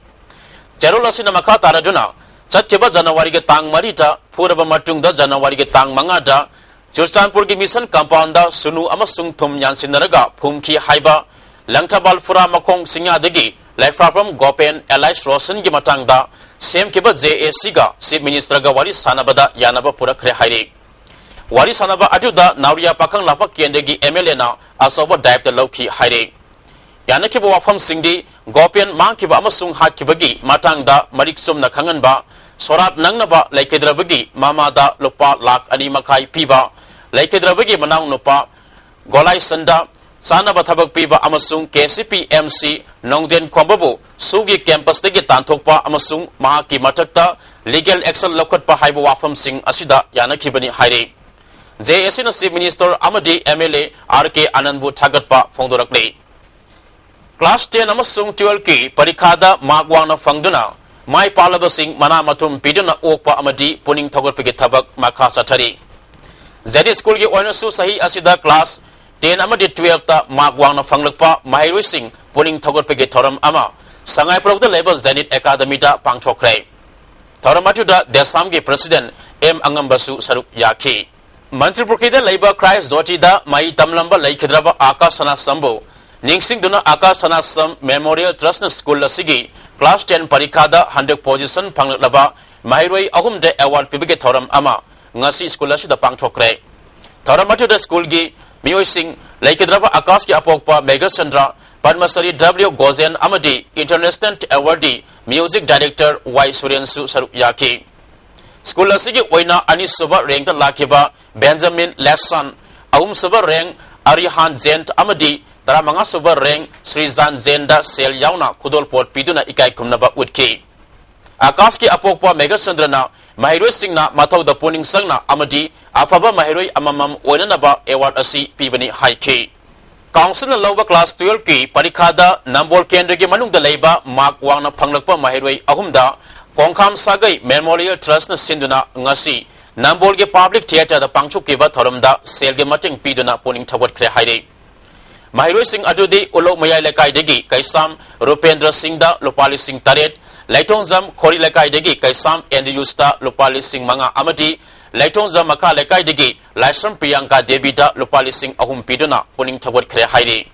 ꯆꯦꯔꯣꯜ ꯑꯁꯤꯅ ꯃꯈꯥ ꯇꯥꯔꯗꯨꯅ, ꯆꯠꯈꯤꯕ ꯖꯅꯋꯥꯔꯤꯒꯤ ꯇꯥꯡ ꯃꯔꯤꯗ ꯐꯨꯔꯕ ꯃꯇꯨꯡꯗ ꯖꯅꯋꯥꯔꯤꯒꯤ ꯇꯥꯡ ꯃꯉꯥꯗ ꯆꯨꯔꯆꯥꯟꯄꯨꯔꯒꯤ ꯃꯤꯁꯟ ꯀꯝꯄꯥꯎꯟꯗ ꯁꯨꯅꯨ ꯑꯃꯁꯨꯡ ꯊꯨꯝ ꯌꯥꯟꯁꯤꯟꯅꯔꯒ ꯐꯨꯝꯈꯤ ꯍꯥꯏꯕ ꯂꯪꯊꯕꯥꯜ ꯐꯨꯔꯥ ꯃꯈꯣꯡ ꯆꯤꯡꯌꯥꯗꯒꯤ ꯂꯩꯐ꯭ꯔꯥꯛꯐꯝ ꯒꯣꯄꯦꯟ ꯑꯦꯂꯥꯏꯁ ꯔꯣꯁꯟꯒꯤ ꯃꯇꯥꯡꯗ ꯁꯦꯝꯈꯤꯕ J A Cꯒ ꯆꯤꯐ ꯃꯤꯅꯤꯁꯇꯔꯒ ꯋꯥꯔꯤ ꯁꯥꯟꯅꯕꯗ ꯌꯥꯅꯕ ꯄꯨꯔꯛꯈ꯭ꯔꯦ ꯍꯥꯏꯔꯤ꯫ ꯋꯥꯔꯤ ꯁꯥꯟꯅꯕ ꯑꯗꯨꯗ ꯅꯥꯎꯔꯤꯌꯥ ꯄꯥꯈꯪ ꯂꯥꯛꯄ ꯀꯦꯟꯗ꯭ꯔꯒꯤ M L Aꯅ ꯑꯆꯧꯕ ꯗꯥꯌꯤꯠꯕ ꯂꯧꯈꯤ ꯍꯥꯏꯔꯤ꯫ ꯌꯥꯅꯈꯤꯕ ꯋꯥꯐꯝꯁꯤꯡꯗꯤ ꯒꯣꯄꯦꯟ ꯃꯥꯡꯈꯤꯕ ꯑꯃꯁꯨꯡ ꯍꯥꯠꯈꯤꯕꯒꯤ ꯃꯇꯥꯡꯗ ꯃꯔꯤꯛ ꯆꯨꯝꯅ ꯈꯪꯍꯟꯕ, ꯁꯣꯔꯥꯠ ꯅꯪꯅꯕ ꯂꯩꯈꯤꯗ꯭ꯔꯕꯒꯤ ꯃꯃꯥꯗ ꯂꯨꯄꯥ ꯂꯥꯈ ꯑꯅꯤ ꯃꯈꯥꯏ ꯄꯤꯕ, ꯂꯩꯈꯤꯗ꯭ꯔꯕꯒꯤ ꯃꯅꯥꯎꯅꯨꯄꯥ ꯒꯣꯂꯥꯏꯁꯟꯗ ꯆꯥꯅꯕ ꯊꯕꯛ ꯄꯤꯕ ꯑꯃꯁꯨꯡ KCP MC ꯅꯣꯡꯗꯦꯟ ꯈꯣꯝꯕꯕꯨ ꯁꯨꯒꯤ campus ꯇꯒꯤ ꯇꯥꯟꯊꯣꯛꯄ ꯑꯃꯁꯨꯡ ꯃꯍꯥꯛꯀꯤ ꯃꯊꯛꯇ legal action ꯂꯧꯈꯠꯄ ꯍꯥꯏꯕ ꯋꯥꯐꯝꯁꯤꯡ ꯑꯁꯤꯗ ꯌꯥꯅꯈꯤꯕꯅꯤ ꯍꯥꯏꯔꯤ꯫ JAC ꯅ Chief Minister ꯑꯃꯗꯤ MLA RK ꯑꯥꯅꯟꯗꯕꯨ ꯊꯥꯒꯠꯄ ꯐꯣꯡꯗꯣꯔꯛꯂꯤ꯫ Class ten ꯑꯃꯁꯨꯡ twelve ꯀꯤ ꯄꯔꯤꯈꯥꯗ mark ꯋꯥꯡꯅ ꯐꯪꯗꯨꯅ ꯃꯥꯏ ꯄꯥꯛꯂꯕꯁꯤꯡ ꯃꯅꯥ ꯃꯊꯨꯝ ꯄꯤꯗꯨꯅ ꯑꯣꯛꯄ ꯑꯃꯗꯤ ꯄꯨꯛꯅꯤꯡ ꯊꯧꯒꯠꯄꯒꯤ ꯊꯕꯛ ꯃꯈꯥ ꯆꯠꯊꯔꯤ꯫ ꯖꯦꯅꯤꯠ ꯁ꯭ꯀꯨꯜꯒꯤ ꯑꯣꯏꯅꯁꯨ ꯆꯍꯤ ꯑꯁꯤꯗ class ten ꯑꯃꯗꯤ twelve ꯇ mark ꯋꯥꯡꯅ ꯐꯪꯂꯛꯄ ꯃꯍꯩꯔꯣꯏꯁꯤꯡ ꯄꯨꯛꯅꯤꯡ ꯊꯧꯒꯠꯄꯒꯤ ꯊꯧꯔꯝ ꯑꯃ ꯁꯉꯥꯏꯄ꯭ꯔꯧꯗ ꯂꯩꯕ ꯖꯦꯅꯤꯠ ꯑꯦꯀꯥꯗꯃꯤꯗ ꯄꯥꯡꯊꯣꯛꯈ꯭ꯔꯦ꯫ ꯊꯧꯔꯝ ꯑꯗꯨꯗ ꯗꯦꯁꯥꯝꯒꯤ President M ꯑꯉꯝꯕꯁꯨ ꯁꯔꯨꯛ ꯌꯥꯈꯤ꯫ ꯃꯟꯇ꯭ꯔꯤ ꯄꯨꯈ꯭ꯔꯤꯗ ꯂꯩꯕ ꯈ꯭ꯔꯥꯏꯁ ꯖꯣꯇꯤꯗ ꯃꯍꯩ ꯇꯝꯂꯝꯕ ꯂꯩꯈꯤꯗ꯭ꯔꯕ ꯑꯥꯀꯥꯁ ꯁꯅꯥꯁꯝꯕꯨ ꯅꯤꯡꯁꯤꯡꯗꯨꯅ ꯑꯥꯀꯥꯁ ꯁꯅꯥꯁꯝ Memorial Trust ꯅ ꯁ꯭ꯀꯨꯜ ꯑꯁꯤꯒꯤ class ten ꯄꯔꯤꯈꯥꯗ ꯍꯟꯗꯛ position ꯐꯪꯂꯛꯂꯕ ꯃꯍꯩꯔꯣꯏ ꯑꯍꯨꯝꯗ award ꯄꯤꯕꯒꯤ ꯊꯧꯔꯝ ꯑꯃ ꯉꯁꯤ ꯁ꯭ꯀꯨꯜ ꯑꯁꯤꯗ ꯄꯥꯡꯊꯣꯛꯈ꯭ꯔꯦ꯫ ꯊꯧꯔꯝ ꯑꯗꯨꯗ ꯁ꯭ꯀꯨꯜꯒꯤ ꯃꯤꯑꯣꯏꯁꯤꯡ ꯂꯩꯈꯤꯗ꯭ꯔꯕ ꯑꯥꯀꯥꯁꯀꯤ ꯑꯄꯣꯛꯄ ꯃꯦꯘꯆꯟꯗ꯭ꯔ, ꯄꯗꯃꯁ꯭ꯔꯤ W ꯒꯣꯖꯦꯟ ꯑꯃꯗꯤ International Awardee Music Director Y ꯁꯨꯔꯦꯟꯁꯨ ꯁꯔꯨꯛ ꯌꯥꯈꯤ꯫ ꯁ꯭ꯀꯨꯜ ꯑꯁꯤꯒꯤ ꯑꯣꯏꯅ ꯑꯅꯤꯁꯨꯕ rank ꯇ ꯂꯥꯛꯈꯤꯕ ꯕꯦꯟꯖꯥꯃꯤꯟ ꯂꯦꯁꯟ, ꯑꯍꯨꯝꯁꯨꯕ rank ꯑꯔꯤꯍꯥꯟ ꯖꯦꯟ ꯑꯃꯗꯤ ꯇꯔꯥꯃꯉꯥꯁꯨꯕ rank ꯁ꯭ꯔꯤꯖꯥꯟ ꯖꯦꯟꯗ ꯁꯦꯜ ꯌꯥꯎꯅ ꯈꯨꯗꯣꯜꯄꯣꯠ ꯄꯤꯗꯨꯅ ꯏꯀꯥꯏ ꯈꯨꯝꯅꯕ ꯎꯠꯈꯤ꯫ ꯑꯥꯀꯥꯁꯀꯤ ꯑꯄꯣꯛꯄ ꯃꯦꯘꯆꯟꯗ꯭ꯔꯅ ꯃꯍꯩꯔꯣꯏꯁꯤꯡꯅ ꯃꯊꯧꯗ ꯄꯨꯛꯅꯤꯡ ꯆꯪꯅ ꯑꯃꯗꯤ ꯑꯐꯕ ꯃꯍꯩꯔꯣꯏ ꯑꯃꯃꯝ ꯑꯣꯏꯅꯅꯕ award ꯑꯁꯤ ꯄꯤꯕꯅꯤ ꯍꯥꯏꯈꯤ꯫ Council ꯅ ꯂꯧꯕ class twelve ꯀꯤ ꯄꯔꯤꯈꯥꯗ ꯅꯝꯕꯣꯜ ꯀꯦꯟꯗ꯭ꯔꯒꯤ ꯃꯅꯨꯡꯗ ꯂꯩꯕ mark ꯋꯥꯡꯅ ꯐꯪꯂꯛꯄ ꯃꯍꯩꯔꯣꯏ ꯑꯍꯨꯝꯗ ꯀꯣꯡꯈꯥꯝ ꯁꯥꯒꯩ Memorial Trust ꯅ ꯁꯤꯟꯗꯨꯅ ꯉꯁꯤ ꯅꯝꯕꯣꯜꯒꯤ Public Theatre ꯗ ꯄꯥꯡꯊꯣꯛꯈꯤꯕ ꯊꯧꯔꯝꯗ ꯁꯦꯜꯒꯤ ꯃꯇꯦꯡ ꯄꯤꯗꯨꯅ ꯄꯨꯛꯅꯤꯡ ꯊꯧꯒꯠꯈ꯭ꯔꯦ ꯍꯥꯏꯔꯤ꯫ ꯃꯍꯩꯔꯣꯏꯁꯤꯡ ꯑꯗꯨꯗꯤ ꯎꯂꯧ ꯃꯌꯥꯏ ꯂꯩꯀꯥꯏꯗꯒꯤ ꯀꯩꯁꯥꯝ ꯔꯨꯄꯦꯟꯗ꯭ꯔ ꯁꯤꯡꯗ ꯂꯨꯄꯥ ꯂꯤꯁꯤꯡ ꯇꯔꯦꯠ, ꯂꯩꯊꯣꯡꯖꯝ ꯈꯣꯔꯤ ꯂꯩꯀꯥꯏꯗꯒꯤ ꯀꯩꯁꯥꯝ ꯑꯦꯟꯗ꯭ꯔꯤꯌꯨꯁꯇ ꯂꯨꯄꯥ ꯂꯤꯁꯤꯡ ꯃꯉꯥ ꯑꯃꯗꯤ ꯂꯩꯊꯣꯡꯖꯝ ꯃꯈꯥ ꯂꯩꯀꯥꯏꯗꯒꯤ ꯂꯥꯏꯁ꯭ꯔꯝ ꯄ꯭ꯔꯤꯌꯥꯡꯀꯥ ꯗꯦꯕꯤꯗ ꯂꯨꯄꯥ ꯂꯤꯁꯤꯡ ꯑꯍꯨꯝ ꯄꯤꯗꯨꯅ ꯄꯨꯛꯅꯤꯡ ꯊꯧꯒꯠꯈ꯭ꯔꯦ ꯍꯥꯏꯔꯤ꯫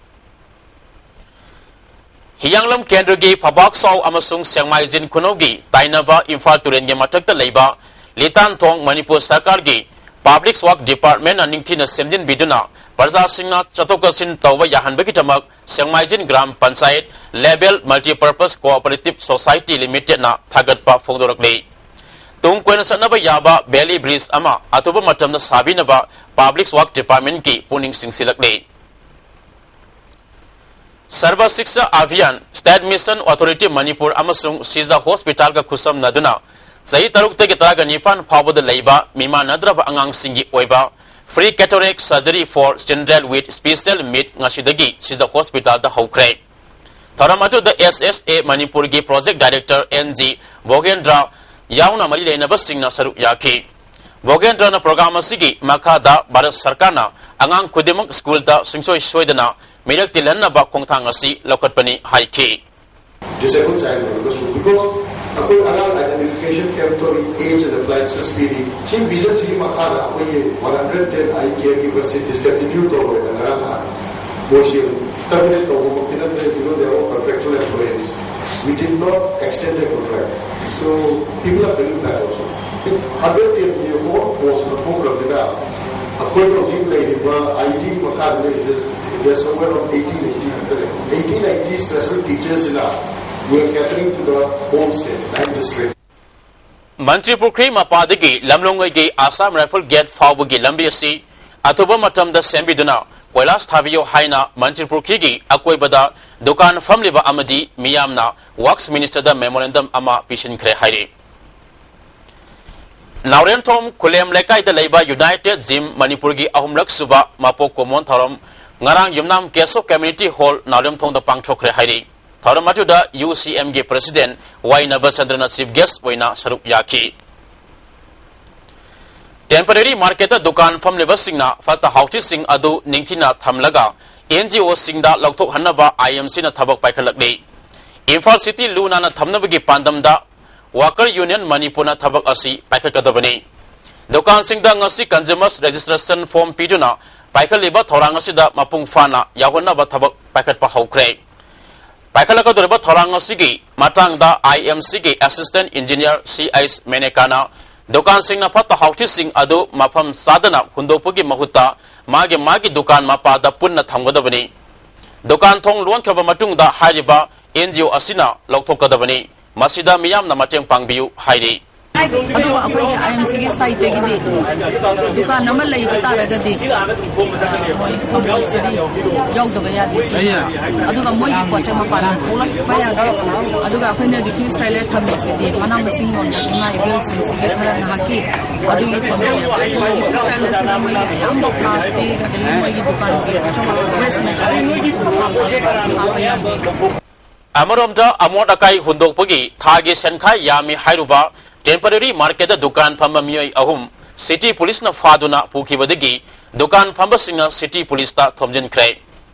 ꯍꯤꯌꯥꯡꯂꯝ ꯀꯦꯟꯗ꯭ꯔꯒꯤ ꯐꯕꯥꯛꯆꯥꯎ ꯑꯃꯁꯨꯡ ꯁꯦꯡꯃꯥꯏꯖꯤꯟ ꯈꯨꯅꯧꯒꯤ ꯇꯥꯏꯅꯕ ꯏꯝꯐꯥꯜ ꯇꯨꯔꯦꯜꯒꯤ ꯃꯊꯛꯇ ꯂꯩꯕ ꯂꯤꯇꯥꯟꯊꯣꯡ ꯃꯅꯤꯄꯨꯔ ꯁꯔꯀꯥꯔꯒꯤ Public Work Department ꯅ ꯅꯤꯡꯊꯤꯅ ꯁꯦꯝꯖꯤꯟꯕꯤꯗꯨꯅ ꯄ꯭ꯔꯖꯥꯁꯤꯡꯅ ꯆꯠꯊꯣꯛ ꯆꯠꯁꯤꯟ ꯇꯧꯕ ꯌꯥꯍꯟꯕꯒꯤꯗꯃꯛ Sengmaijin gram panchayat Level Multipurpose Cooperative Society Limited ꯅ ꯊꯥꯒꯠꯄ ꯐꯣꯡꯗꯣꯔꯛꯂꯤ꯫ ꯇꯨꯡ ꯀꯣꯏꯅ ꯆꯠꯅꯕ ꯌꯥꯕ valley bridge ꯑꯃ ꯑꯊꯨꯕ ꯃꯇꯝꯗ ꯁꯥꯕꯤꯅꯕ Public Work Department ꯀꯤ ꯄꯨꯛꯅꯤꯡ ꯆꯤꯡꯁꯤꯜꯂꯛꯂꯤ꯫ Sarva Shiksha Abhiyan, State Mission Authority Manipur ꯑꯃꯁꯨꯡ ꯁꯤꯖ ꯍꯣꯁꯄꯤꯇꯥꯜꯒ ꯈꯨꯠꯁꯝꯅꯗꯨꯅ ꯆꯍꯤ ꯇꯔꯨꯛꯇꯒꯤ ꯇꯔꯥꯒ ꯅꯤꯄꯥꯟ ꯐꯥꯎꯕꯗ ꯂꯩꯕ ꯃꯤꯃꯥꯟꯅꯗ꯭ꯔꯕ ꯑꯉꯥꯡꯁꯤꯡꯒꯤ ꯑꯣꯏꯕ free cataract surgery for children with special need ꯉꯁꯤꯗꯒꯤ ꯁꯤꯖ ꯍꯣꯁꯄꯤꯇꯥꯜꯗ ꯍꯧꯈ꯭ꯔꯦ꯫ ꯊꯧꯔꯝ ꯑꯗꯨꯗ S S A ꯃꯅꯤꯄꯨꯔꯒꯤ Project Director N G ꯚꯣꯒꯦꯟꯗ꯭ꯔ ꯌꯥꯎꯅ ꯃꯔꯤ ꯂꯩꯅꯕꯁꯤꯡꯅ ꯁꯔꯨꯛ ꯌꯥꯈꯤ꯫ ꯚꯣꯒꯦꯟꯗ꯭ꯔꯅ program ꯑꯁꯤꯒꯤ ꯃꯈꯥꯗ ꯚꯥꯔꯠ ꯁꯔꯀꯥꯔꯅ ꯑꯉꯥꯡ ꯈꯨꯗꯤꯡꯃꯛ ꯁ꯭ꯀꯨꯜꯗ ꯁꯨꯡꯁꯣꯏ ꯁꯣꯏꯗꯅ ꯃꯤꯔꯛ ꯇꯤꯜꯍꯟꯅꯕ ꯈꯣꯡꯊꯥꯡ ꯑꯁꯤ ꯂꯧꯈꯠꯄꯅꯤ ꯍꯥꯏꯈꯤ꯫ Disabled child ꯑꯣꯏꯔꯒꯁꯨ, because ꯑꯩꯈꯣꯏ ꯑꯉꯥꯡ identification camp ꯇꯧꯔꯤ, age and appliances ꯄꯤꯔꯤ꯫ ꯁꯤ vision ꯁꯤꯒꯤ ꯃꯈꯥꯗ ꯑꯩꯈꯣꯏꯒꯤ one hundred ten eye caregiver ꯁꯤ discontinue ꯇꯧꯔꯣꯏꯅ ꯉꯔꯥꯡ ꯅꯍꯥꯟ ꯃꯣꯏꯁꯤ terminate ꯇꯧꯕꯃꯛꯇꯤ ꯅꯠꯇ꯭ꯔꯦ, because they are all contractual employees. We did not extend the contract. So people are coming back also. Hundred ten ꯒꯤ ꯑꯃꯨꯛ post ꯂꯧꯊꯣꯛꯈ꯭ꯔꯕꯅꯤꯅ ꯑꯩꯈꯣꯏꯅ ꯍꯧꯖꯤꯛ ꯂꯩꯔꯤꯕ I D ꯃꯈꯥꯗ ꯂꯩꯔꯤꯁꯦ, they are somewhere around eighty ninety ꯈꯛꯇꯅꯦ꯫ Eighty ninety special teachers ꯁꯤꯅ we are catering to the whole state, nine district. ꯃꯟꯇ꯭ꯔꯤ ꯄꯨꯈ꯭ꯔꯤ ꯃꯄꯥꯗꯒꯤ ꯂꯝꯂꯣꯡꯉꯩꯒꯤ Assam Rifle Gate ꯐꯥꯎꯕꯒꯤ ꯂꯝꯕꯤ ꯑꯁꯤ ꯑꯊꯨꯕ ꯃꯇꯝꯗ ꯁꯦꯝꯕꯤꯗꯨꯅ ꯀꯣꯏꯂꯥꯁ ꯊꯥꯕꯤꯌꯨ ꯍꯥꯏꯅ ꯃꯟꯇ꯭ꯔꯤ ꯄꯨꯈ꯭ꯔꯤꯒꯤ ꯑꯀꯣꯏꯕꯗ ꯗꯨꯀꯥꯟ ꯐꯝꯂꯤꯕ ꯑꯃꯗꯤ ꯃꯤꯌꯥꯝꯅ Works Minister ꯗ memorandum ꯑꯃ ꯄꯤꯁꯤꯟꯈ꯭ꯔꯦ ꯍꯥꯏꯔꯤ꯫ ꯅꯥꯎꯔꯦꯝꯊꯣꯡ ꯈꯨꯂꯦꯝ ꯂꯩꯀꯥꯏꯗ ꯂꯩꯕ United Gym ꯃꯅꯤꯄꯨꯔꯒꯤ ꯑꯍꯨꯝꯂꯛ ꯁꯨꯕ ꯃꯄꯣꯛ ꯀꯨꯝꯑꯣꯟ ꯊꯧꯔꯝ ꯉꯔꯥꯡ ꯌꯨꯝꯅꯥꯝ ꯀꯦꯁꯣ Community Hall ꯅꯥꯎꯔꯦꯝꯊꯣꯡꯗ ꯄꯥꯡꯊꯣꯛꯈ꯭ꯔꯦ ꯍꯥꯏꯔꯤ꯫ ꯊꯧꯔꯝ ꯑꯗꯨꯗ U C M ꯒꯤ President ꯋꯥꯏ ꯅꯕꯆꯟꯗ꯭ꯔꯅ chief guest ꯑꯣꯏꯅ ꯁꯔꯨꯛ ꯌꯥꯈꯤ꯫ Temporary market ꯇ ꯗꯨꯀꯥꯟ ꯐꯝꯂꯤꯕꯁꯤꯡꯅ ꯐꯠꯇ ꯍꯥꯎꯊꯤꯁꯤꯡ ꯑꯗꯨ ꯅꯤꯡꯊꯤꯅ ꯊꯝꯂꯒ N G O ꯁꯤꯡꯗ ꯂꯧꯊꯣꯛꯍꯟꯅꯕ I M C ꯅ ꯊꯕꯛ ꯄꯥꯏꯈꯠꯂꯛꯂꯤ꯫ ꯏꯝꯐꯥꯜ city ꯂꯨ ꯅꯥꯟꯅ ꯊꯝꯅꯕꯒꯤ ꯄꯥꯟꯗꯝꯗ Worker Union ꯃꯅꯤꯄꯨꯔꯅ ꯊꯕꯛ ꯑꯁꯤ ꯄꯥꯏꯈꯠꯀꯗꯕꯅꯤ꯫ ꯗꯨꯀꯥꯟꯁꯤꯡꯗ ꯉꯁꯤ Consumers Registration Form ꯄꯤꯗꯨꯅ ꯄꯥꯏꯈꯠꯂꯤꯕ ꯊꯧꯔꯥꯡ ꯑꯁꯤꯗ ꯃꯄꯨꯡ ꯐꯥꯅ ꯌꯥꯎꯍꯟꯅꯕ ꯊꯕꯛ ꯄꯥꯏꯈꯠꯄ ꯍꯧꯈ꯭ꯔꯦ꯫ ꯄꯥꯏꯈꯠꯂꯛꯀꯗꯧꯔꯤꯕ ꯊꯧꯔꯥꯡ ꯑꯁꯤꯒꯤ ꯃꯇꯥꯡꯗ I M C ꯒꯤ Assistant Engineer C H ꯃꯦꯅꯦꯀꯥꯅ ꯗꯨꯀꯥꯟꯁꯤꯡꯅ ꯐꯠꯇ ꯍꯥꯎꯊꯤꯁꯤꯡ ꯑꯗꯨ ꯃꯐꯝ ꯆꯥꯗꯅ ꯍꯨꯟꯗꯣꯛꯄꯒꯤ ꯃꯍꯨꯠꯇ ꯃꯥꯒꯤ ꯃꯥꯒꯤ ꯗꯨꯀꯥꯟ ꯃꯄꯥꯗ ꯄꯨꯟꯅ ꯊꯝꯒꯗꯕꯅꯤ꯫ ꯗꯨꯀꯥꯟ ꯊꯣꯡ ꯂꯣꯟꯈ꯭ꯔꯕ ꯃꯇꯨꯡꯗ ꯍꯥꯏꯔꯤꯕ N G O ꯑꯁꯤꯅ ꯂꯧꯊꯣꯛꯀꯗꯕꯅꯤ꯫ ꯃꯁꯤꯗ ꯃꯤꯌꯥꯝꯅ ꯃꯇꯦꯡ ꯄꯥꯡꯕꯤꯌꯨ ꯍꯥꯏꯔꯤ꯫ ꯑꯗꯨꯒ ꯑꯩꯈꯣꯏꯒꯤ ꯑꯥꯏ ꯑꯦꯝ ꯁꯤꯒꯤ ꯁꯥꯏꯠꯇꯒꯤꯗꯤ ꯗꯨꯀꯥꯟ ꯑꯃ ꯂꯩꯕ ꯇꯥꯔꯒꯗꯤ, ꯑ, ꯃꯣꯏ ꯀꯝꯄꯜꯁꯔꯤ ꯌꯥꯎꯗꯕ ꯌꯥꯗꯦ꯫ ꯑꯗꯨꯒ ꯃꯣꯏꯒꯤ ꯄꯣꯠꯁꯦ ꯃꯄꯥꯟꯗ ꯊꯣꯛꯂꯛꯄ ꯌꯥꯗꯦ꯫ ꯑꯗꯨꯒ ꯑꯩꯈꯣꯏꯅ ꯔꯤꯐ꯭ꯌꯨꯁ ꯇ꯭ꯔꯥꯏꯂꯔ ꯊꯝꯃꯤꯁꯤꯗꯤ ꯃꯅꯥ ꯃꯁꯤꯡ ꯌꯣꯟꯕ ꯏꯃꯥ ꯏꯕꯦꯜꯁꯤꯡꯁꯤꯒꯤ ꯈꯔ ꯉꯥꯏꯍꯥꯛꯀꯤ ꯑꯗꯨꯒꯤ ꯊꯝꯕꯅꯦꯕ꯫ ꯑꯗꯨꯒ ꯔꯤꯐ꯭ꯌꯨꯁ ꯇ꯭ꯔꯥꯏꯂꯔꯁꯤꯗꯤ ꯃꯣꯏꯒꯤ ꯑꯌꯥꯝꯕ ꯄ꯭ꯂꯥꯁꯇꯤꯛ, ꯑꯗꯒꯤ ꯃꯣꯏꯒꯤ ꯗꯨꯀꯥꯟꯒꯤ ꯋꯦꯁ ꯃꯦꯇꯔꯤꯌꯦꯜꯁꯤꯡꯁꯤꯁꯨ ꯍꯥꯞꯄ ꯍꯥꯞꯄ ꯌꯥꯗꯦ꯫ ꯑꯃꯔꯣꯝꯗ ꯑꯃꯣꯠ ꯑꯀꯥꯏ ꯍꯨꯟꯗꯣꯛꯄꯒꯤ ꯊꯥꯒꯤ ꯁꯦꯟꯈꯥꯏ ꯌꯥꯝꯃꯤ ꯍꯥꯏꯔꯨꯕ ꯇꯦꯝꯄꯔꯦꯔꯤ ꯃꯥꯔꯀꯦꯠꯇ ꯗꯨꯀꯥꯟ ꯐꯝꯕ ꯃꯤꯑꯣꯏ ꯑꯍꯨꯝ ꯁꯤꯇꯤ ꯄꯨꯂꯤꯁꯅ ꯐꯥꯗꯨꯅ ꯄꯨꯈꯤꯕꯗꯒꯤ ꯗꯨꯀꯥꯟ ꯐꯝꯕꯁꯤꯡꯅ ꯁꯤꯇꯤ ꯄꯨꯂꯤꯁꯇ ꯊꯣꯝꯖꯤꯟꯈ꯭ꯔꯦ꯫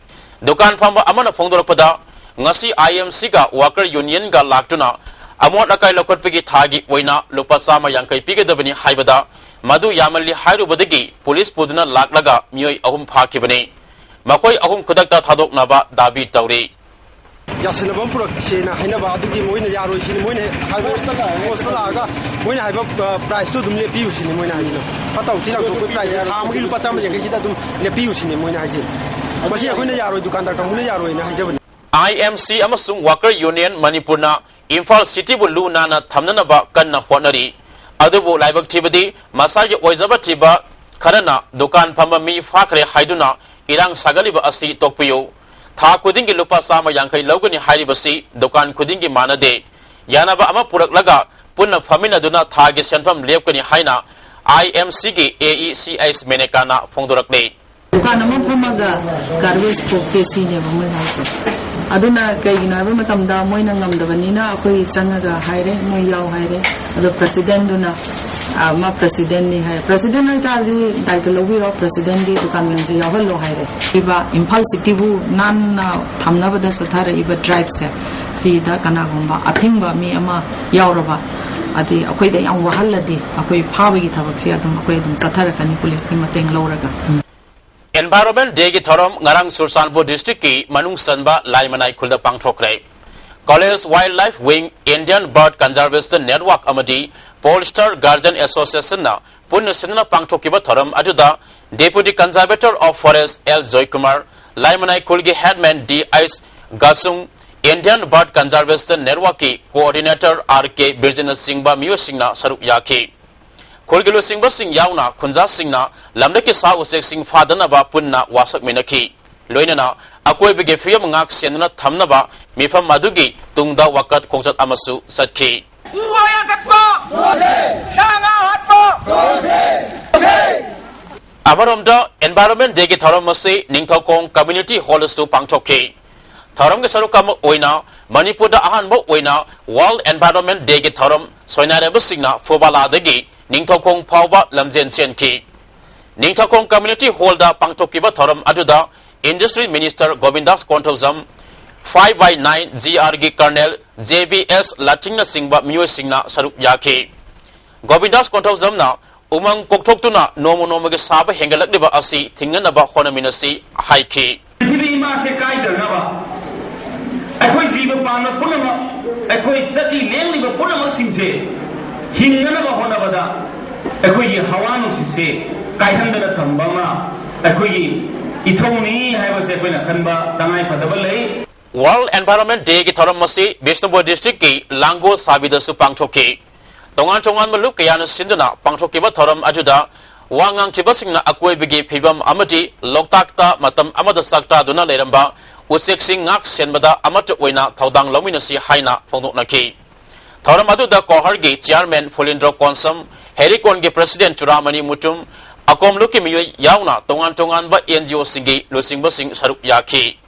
ꯗꯨꯀꯥꯟ ꯐꯝꯕ ꯑꯃꯅ ꯐꯣꯡꯗꯣꯔꯛꯄꯗ, ꯉꯁꯤ ꯑꯥꯏ ꯑꯦꯝ ꯁꯤꯒ ꯋꯥꯀꯔ ꯌꯨꯅꯤꯌꯟꯒ ꯂꯥꯛꯇꯨꯅ ꯑꯃꯣꯠ ꯑꯀꯥꯏ ꯂꯧꯈꯠꯄꯒꯤ ꯊꯥꯒꯤ ꯑꯣꯏꯅ ꯂꯨꯄꯥ ꯆꯥꯝꯃ ꯌꯥꯡꯈꯩ ꯄꯤꯒꯗꯕꯅꯤ ꯍꯥꯏꯕꯗ, ꯃꯗꯨ ꯌꯥꯝꯃꯜꯂꯤ ꯍꯥꯏꯔꯨꯕꯗꯒꯤ ꯄꯨꯂꯤꯁ ꯄꯨꯗꯨꯅ ꯂꯥꯛꯂꯒ ꯃꯤꯑꯣꯏ ꯑꯍꯨꯝ ꯐꯥꯈꯤꯕꯅꯤ꯫ ꯃꯈꯣꯏ ꯑꯍꯨꯝ ꯈꯨꯗꯛꯇ ꯊꯥꯗꯣꯛꯅꯕ ꯗꯥꯕꯤ ꯇꯧꯔꯤ꯫ ꯌꯥꯁꯤꯟꯅꯕ ꯑꯃ ꯄꯨꯔꯛꯁꯦꯅ ꯍꯥꯏꯅꯕ ꯑꯗꯨꯒꯤ ꯃꯣꯏꯅ ꯌꯥꯔꯣꯏ ꯁꯤꯅꯤ꯫ ꯃꯣꯏꯅ ꯍꯦꯛ ꯍꯥꯏꯕ ꯄꯣꯁꯇ ꯂꯥꯛꯑꯒ ꯃꯣꯏꯅ ꯍꯥꯏꯕ, ꯑ, ꯄ꯭ꯔꯥꯏꯁꯇꯣ ꯑꯗꯨꯝ ꯂꯦꯞꯄꯤꯌꯨ ꯁꯤꯅꯤ ꯃꯣꯏꯅ ꯍꯥꯏꯁꯤꯅ꯫ ꯐꯠꯇ ꯍꯥꯎꯊꯤ ꯂꯪꯊꯣꯛꯄꯒꯤ ꯄ꯭ꯔꯥꯏꯁꯁꯦ ꯊꯥ ꯑꯃꯒꯤ ꯂꯨꯄꯥ ꯆꯥꯝꯃ ꯌꯥꯡꯈꯩꯁꯤꯗ ꯑꯗꯨꯝ ꯂꯦꯞꯄꯤꯌꯨ ꯁꯤꯅꯤ ꯃꯣꯏꯅ ꯍꯥꯏꯁꯦ꯫ ꯃꯁꯤ ꯑꯩꯈꯣꯏꯅ ꯌꯥꯔꯣꯏ, ꯗꯨꯀꯥꯟꯗꯥꯔ ꯀꯥꯡꯕꯨꯅ ꯌꯥꯔꯣꯏꯅ ꯍꯥꯏꯖꯕꯅꯤ꯫ ꯑꯥꯏ ꯑꯦꯝ ꯁꯤ ꯑꯃꯁꯨꯡ ꯋꯥꯀꯔ ꯌꯨꯅꯤꯌꯟ ꯃꯅꯤꯄꯨꯔꯅ ꯏꯝꯐꯥꯜ ꯁꯤꯇꯤꯕꯨ ꯂꯨ ꯅꯥꯟꯅ ꯊꯝꯅꯅꯕ ꯀꯟꯅ ꯍꯣꯠꯅꯔꯤ꯫ ꯑꯗꯨꯕꯨ ꯂꯥꯏꯕꯛ ꯊꯤꯕꯗꯤ ꯃꯁꯥꯒꯤ ꯑꯣꯏꯖꯕ ꯊꯤꯕ ꯈꯔꯅ ꯗꯨꯀꯥꯟ ꯐꯝꯕ ꯃꯤ ꯐꯥꯈ꯭ꯔꯦ ꯍꯥꯏꯗꯨꯅ ꯏꯔꯥꯡ ꯁꯥꯒꯠꯂꯤꯕ ꯑꯁꯤ ꯇꯣꯛꯄꯤꯌꯨ꯫ ꯊꯥ ꯈꯨꯗꯤꯡꯒꯤ ꯂꯨꯄꯥ ꯆꯥꯝꯃ ꯌꯥꯡꯈꯩ ꯂꯧꯒꯅꯤ ꯍꯥꯏꯔꯤꯕꯁꯤ ꯗꯨꯀꯥꯟ ꯈꯨꯗꯤꯡꯒꯤ ꯃꯥꯟꯅꯗꯦ꯫ ꯌꯥꯅꯕ ꯑꯃ ꯄꯨꯔꯛꯂꯒ ꯄꯨꯟꯅ ꯐꯝꯃꯤꯟꯅꯗꯨꯅ ꯊꯥꯒꯤ ꯁꯦꯟꯐꯝ ꯂꯦꯞꯀꯅꯤ ꯍꯥꯏꯅ ꯑꯥꯏ ꯑꯦꯝ ꯁꯤꯒꯤ ꯑꯦ ꯏ ꯁꯤ ꯑꯩꯆ ꯃꯦꯅꯦꯀꯥꯅ ꯐꯣꯡꯗꯣꯔꯛꯂꯤ꯫ ꯗꯨꯀꯥꯟ ꯑꯃ ꯐꯝꯃꯒ ꯒꯥꯔꯕꯦꯖ ꯊꯣꯛꯇꯦ ꯁꯤꯅꯦꯕ ꯃꯣꯏꯅ ꯍꯥꯏꯁꯦ꯫ ꯑꯗꯨꯅ ꯀꯩꯒꯤꯅꯣ ꯍꯥꯏꯕ ꯃꯇꯝꯗ ꯃꯣꯏꯅ ꯉꯝꯗꯕꯅꯤꯅ ꯑꯩꯈꯣꯏ ꯆꯪꯉꯒ ꯍꯥꯏꯔꯦ, ꯃꯣꯏ ꯌꯥꯎ ꯍꯥꯏꯔꯦ꯫ ꯑꯗꯣ ꯄ꯭ꯔꯁꯤꯗꯦꯟꯗꯨꯅ, ꯑ, ꯃꯥ ꯄ꯭ꯔꯁꯤꯗꯦꯟꯅꯤ ꯍꯥꯏ꯫ ꯄ꯭ꯔꯁꯤꯗꯦꯟ ꯑꯣꯏꯇꯥꯔꯗꯤ ꯗꯥꯏꯇ ꯂꯧꯕꯤꯔꯣ, ꯄ꯭ꯔꯁꯤꯗꯦꯟꯒꯤ ꯗꯨꯀꯥꯟ ꯃꯌꯥꯝꯁꯦ ꯌꯥꯎꯍꯜꯂꯣ ꯍꯥꯏꯔꯦ꯫ ꯏꯕ ꯏꯝꯐꯥꯜ ꯁꯤꯇꯤꯕꯨ ꯅꯥꯟꯅ ꯊꯝꯅꯕꯗ ꯆꯠꯊꯔꯛꯏꯕ ꯗ꯭ꯔꯥꯏꯕꯁꯦ, ꯁꯤꯗ ꯀꯅꯥꯒꯨꯝꯕ ꯑꯊꯤꯡꯕ ꯃꯤ ꯑꯃ ꯌꯥꯎꯔꯕ, ꯑꯗꯤ ꯑꯩꯈꯣꯏꯗ ꯌꯥꯝ ꯋꯥꯍꯜꯂꯗꯤ ꯑꯩꯈꯣꯏ ꯐꯥꯕꯒꯤ ꯊꯕꯛꯁꯦ ꯑꯗꯨꯝ ꯑꯩꯈꯣꯏ ꯑꯗꯨꯝ ꯆꯠꯊꯔꯛꯀꯅꯤ ꯄꯨꯂꯤꯁꯀꯤ ꯃꯇꯦꯡ ꯂꯧꯔꯒ꯫ Environment Day ꯒꯤ ꯊꯧꯔꯝ ꯉꯔꯥꯡ ꯆꯨꯔꯆꯥꯟꯄꯨꯔ district ꯀꯤ ꯃꯅꯨꯡ ꯆꯟꯕ ꯂꯥꯏꯃꯅꯥꯏ ꯈꯨꯜꯗ ꯄꯥꯡꯊꯣꯛꯈ꯭ꯔꯦ꯫ College Wildlife Wing, Indian Bird Conservation Network ꯑꯃꯗꯤ Pollster Guardian Association ꯅ ꯄꯨꯟꯅ ꯁꯤꯟꯗꯨꯅ ꯄꯥꯡꯊꯣꯛꯈꯤꯕ ꯊꯧꯔꯝ ꯑꯗꯨꯗ Deputy Conservator of Forest L Joykumar, Laimanai ꯈꯨꯜꯒꯤ headman D H Gasung, Indian Bird Conservation Network ꯀꯤ Coordinator R K ꯕꯤꯔꯖꯤꯟꯅꯆꯤꯡꯕ ꯃꯤꯑꯣꯏꯁꯤꯡꯅ ꯁꯔꯨꯛ ꯌꯥꯈꯤ꯫ ꯈꯨꯜꯒꯤ ꯂꯨꯆꯤꯡꯕꯁꯤꯡ ꯌꯥꯎꯅ ꯈꯨꯟꯖꯥꯁꯤꯡꯅ ꯂꯝꯂꯛꯀꯤ ꯁꯥ ꯎꯆꯦꯛꯁꯤꯡ ꯐꯥꯗꯅꯕ ꯄꯨꯟꯅ ꯋꯥꯁꯛꯃꯤꯟꯅꯈꯤ꯫ ꯂꯣꯏꯅꯅ ꯑꯀꯣꯏꯕꯒꯤ ꯐꯤꯕꯝ ꯉꯥꯛ ꯁꯦꯟꯗꯨꯅ ꯊꯝꯅꯕ ꯃꯤꯐꯝ ꯑꯗꯨꯒꯤ ꯇꯨꯡꯗ ꯋꯥꯀꯠ ꯈꯣꯡꯆꯠ ꯑꯃꯁꯨ ꯆꯠꯈꯤ꯫ ꯎ ꯋꯥ ꯌꯥꯟꯊꯠꯄ! ꯁꯥ ꯉꯥ ꯍꯥꯠꯄ! ꯑꯃꯔꯣꯝꯗ Environment Day ꯒꯤ ꯊꯧꯔꯝ ꯑꯁꯤ ꯅꯤꯡꯊꯧꯈꯣꯡ Community Hall ꯗꯁꯨ ꯄꯥꯡꯊꯣꯛꯈꯤ꯫ ꯊꯧꯔꯝꯒꯤ ꯁꯔꯨꯛ ꯑꯃ ꯑꯣꯏꯅ ꯃꯅꯤꯄꯨꯔꯗ ꯑꯍꯥꯟꯕ ꯑꯣꯏꯅ World Environment Day ꯒꯤ ꯊꯧꯔꯝ ꯁꯣꯏꯅꯥꯏꯔꯕꯁꯤꯡꯅ ꯐꯨꯕꯥꯂꯥꯗꯒꯤ ꯅꯤꯡꯊꯧꯈꯣꯡ ꯐꯥꯎꯕ ꯂꯝꯖꯦꯟ ꯆꯦꯟꯈꯤ꯫ ꯅꯤꯡꯊꯧꯈꯣꯡ Community Hall ꯗ ꯄꯥꯡꯊꯣꯛꯈꯤꯕ ꯊꯧꯔꯝ ꯑꯗꯨꯗ Industry Minister ꯒꯣꯕꯤꯟꯗꯥꯁ Konthoujam, five by nine G R ꯒꯤ Colonel J B S ꯂꯥꯊꯤꯡꯅꯆꯤꯡꯕ ꯃꯤꯑꯣꯏꯁꯤꯡꯅ ꯁꯔꯨꯛ ꯌꯥꯈꯤ꯫ ꯒꯣꯕꯤꯟꯗꯥꯁ ꯀꯣꯟꯊꯧꯖꯝꯅ ꯎꯃꯪ ꯀꯣꯛꯊꯣꯛꯇꯨꯅ ꯅꯣꯡꯃ ꯅꯣꯡꯃꯒꯤ ꯁꯥꯕ ꯍꯦꯟꯒꯠꯂꯛꯂꯤꯕ ꯑꯁꯤ ꯊꯤꯡꯒꯠꯅꯕ ꯍꯣꯠꯅꯃꯤꯟꯅꯁꯤ ꯍꯥꯏꯈꯤ꯫ ꯄ꯭ꯔꯤꯊꯤꯕꯤ ꯏꯃꯥꯁꯦ ꯀꯥꯏꯗꯅꯕ ꯑꯩꯈꯣꯏ ꯖꯤꯕ ꯄꯥꯟꯕ ꯄꯨꯝꯅꯃꯛ, ꯑꯩꯈꯣꯏ ꯆꯠꯂꯤ ꯂꯦꯡꯂꯤꯕ ꯄꯨꯝꯅꯃꯛꯁꯤꯡꯁꯦ ꯍꯤꯡꯅꯅꯕ ꯍꯣꯠꯅꯕꯗ ꯑꯩꯈꯣꯏꯒꯤ ꯍꯋꯥ ꯅꯨꯡꯁꯤꯠꯁꯦ ꯀꯥꯏꯍꯟꯗꯅ ꯊꯝꯕ ꯑꯃ ꯑꯩꯈꯣꯏꯒꯤ ꯏꯊꯧꯅꯤ ꯍꯥꯏꯕꯁꯦ ꯑꯩꯈꯣꯏꯅ ꯈꯟꯕ ꯇꯉꯥꯏ ꯐꯗꯕ ꯂꯩ꯫ World Environment Day ꯒꯤ ꯊꯧꯔꯝ ꯑꯁꯤ ꯕꯤꯁꯅꯨꯄꯨꯔ district ꯀꯤ ꯂꯥꯡꯒꯣꯜ ꯁꯥꯕꯤꯗꯁꯨ ꯄꯥꯡꯊꯣꯛꯈꯤ꯫ ꯇꯣꯉꯥꯟ ꯇꯣꯉꯥꯟꯕ ꯂꯨꯞ ꯀꯌꯥꯅ ꯁꯤꯟꯗꯨꯅ ꯄꯥꯡꯊꯣꯛꯈꯤꯕ ꯊꯧꯔꯝ ꯑꯗꯨꯗ ꯋꯥ ꯉꯥꯡꯈꯤꯕꯁꯤꯡꯅ ꯑꯀꯣꯏꯕꯒꯤ ꯐꯤꯕꯝ ꯑꯃꯗꯤ ꯂꯣꯛꯇꯥꯛꯇ ꯃꯇꯝ ꯑꯃꯗ ꯆꯥꯛꯇꯥꯗꯨꯅ ꯂꯩꯔꯝꯕ ꯎꯆꯦꯛꯁꯤꯡ ꯉꯥꯛ ꯁꯦꯟꯕꯗ ꯑꯃꯠꯇ ꯑꯣꯏꯅ ꯊꯧꯗꯥꯡ ꯂꯧꯃꯤꯟꯅꯁꯤ ꯍꯥꯏꯅ ꯐꯣꯡꯗꯣꯛꯅꯈꯤ꯫ ꯊꯧꯔꯝ ꯑꯗꯨꯗ ꯀꯣꯍꯔꯒꯤ chairman ꯐꯨꯂꯤꯟꯗ꯭ꯔꯣ ꯀꯣꯟꯁꯝ, ꯍꯦꯔꯤꯀꯣꯟꯒꯤ president ꯆꯨꯔꯥꯃꯅꯤ ꯃꯨꯇꯨꯝ, ꯑꯀꯣꯝꯂꯨꯞꯀꯤ ꯃꯤꯑꯣꯏ ꯌꯥꯎꯅ ꯇꯣꯉꯥꯟ ꯇꯣꯉꯥꯟꯕ N G O ꯁꯤꯡꯒꯤ ꯂꯨꯆꯤꯡꯕꯁꯤꯡ ꯁꯔꯨꯛ ꯌꯥꯈꯤ꯫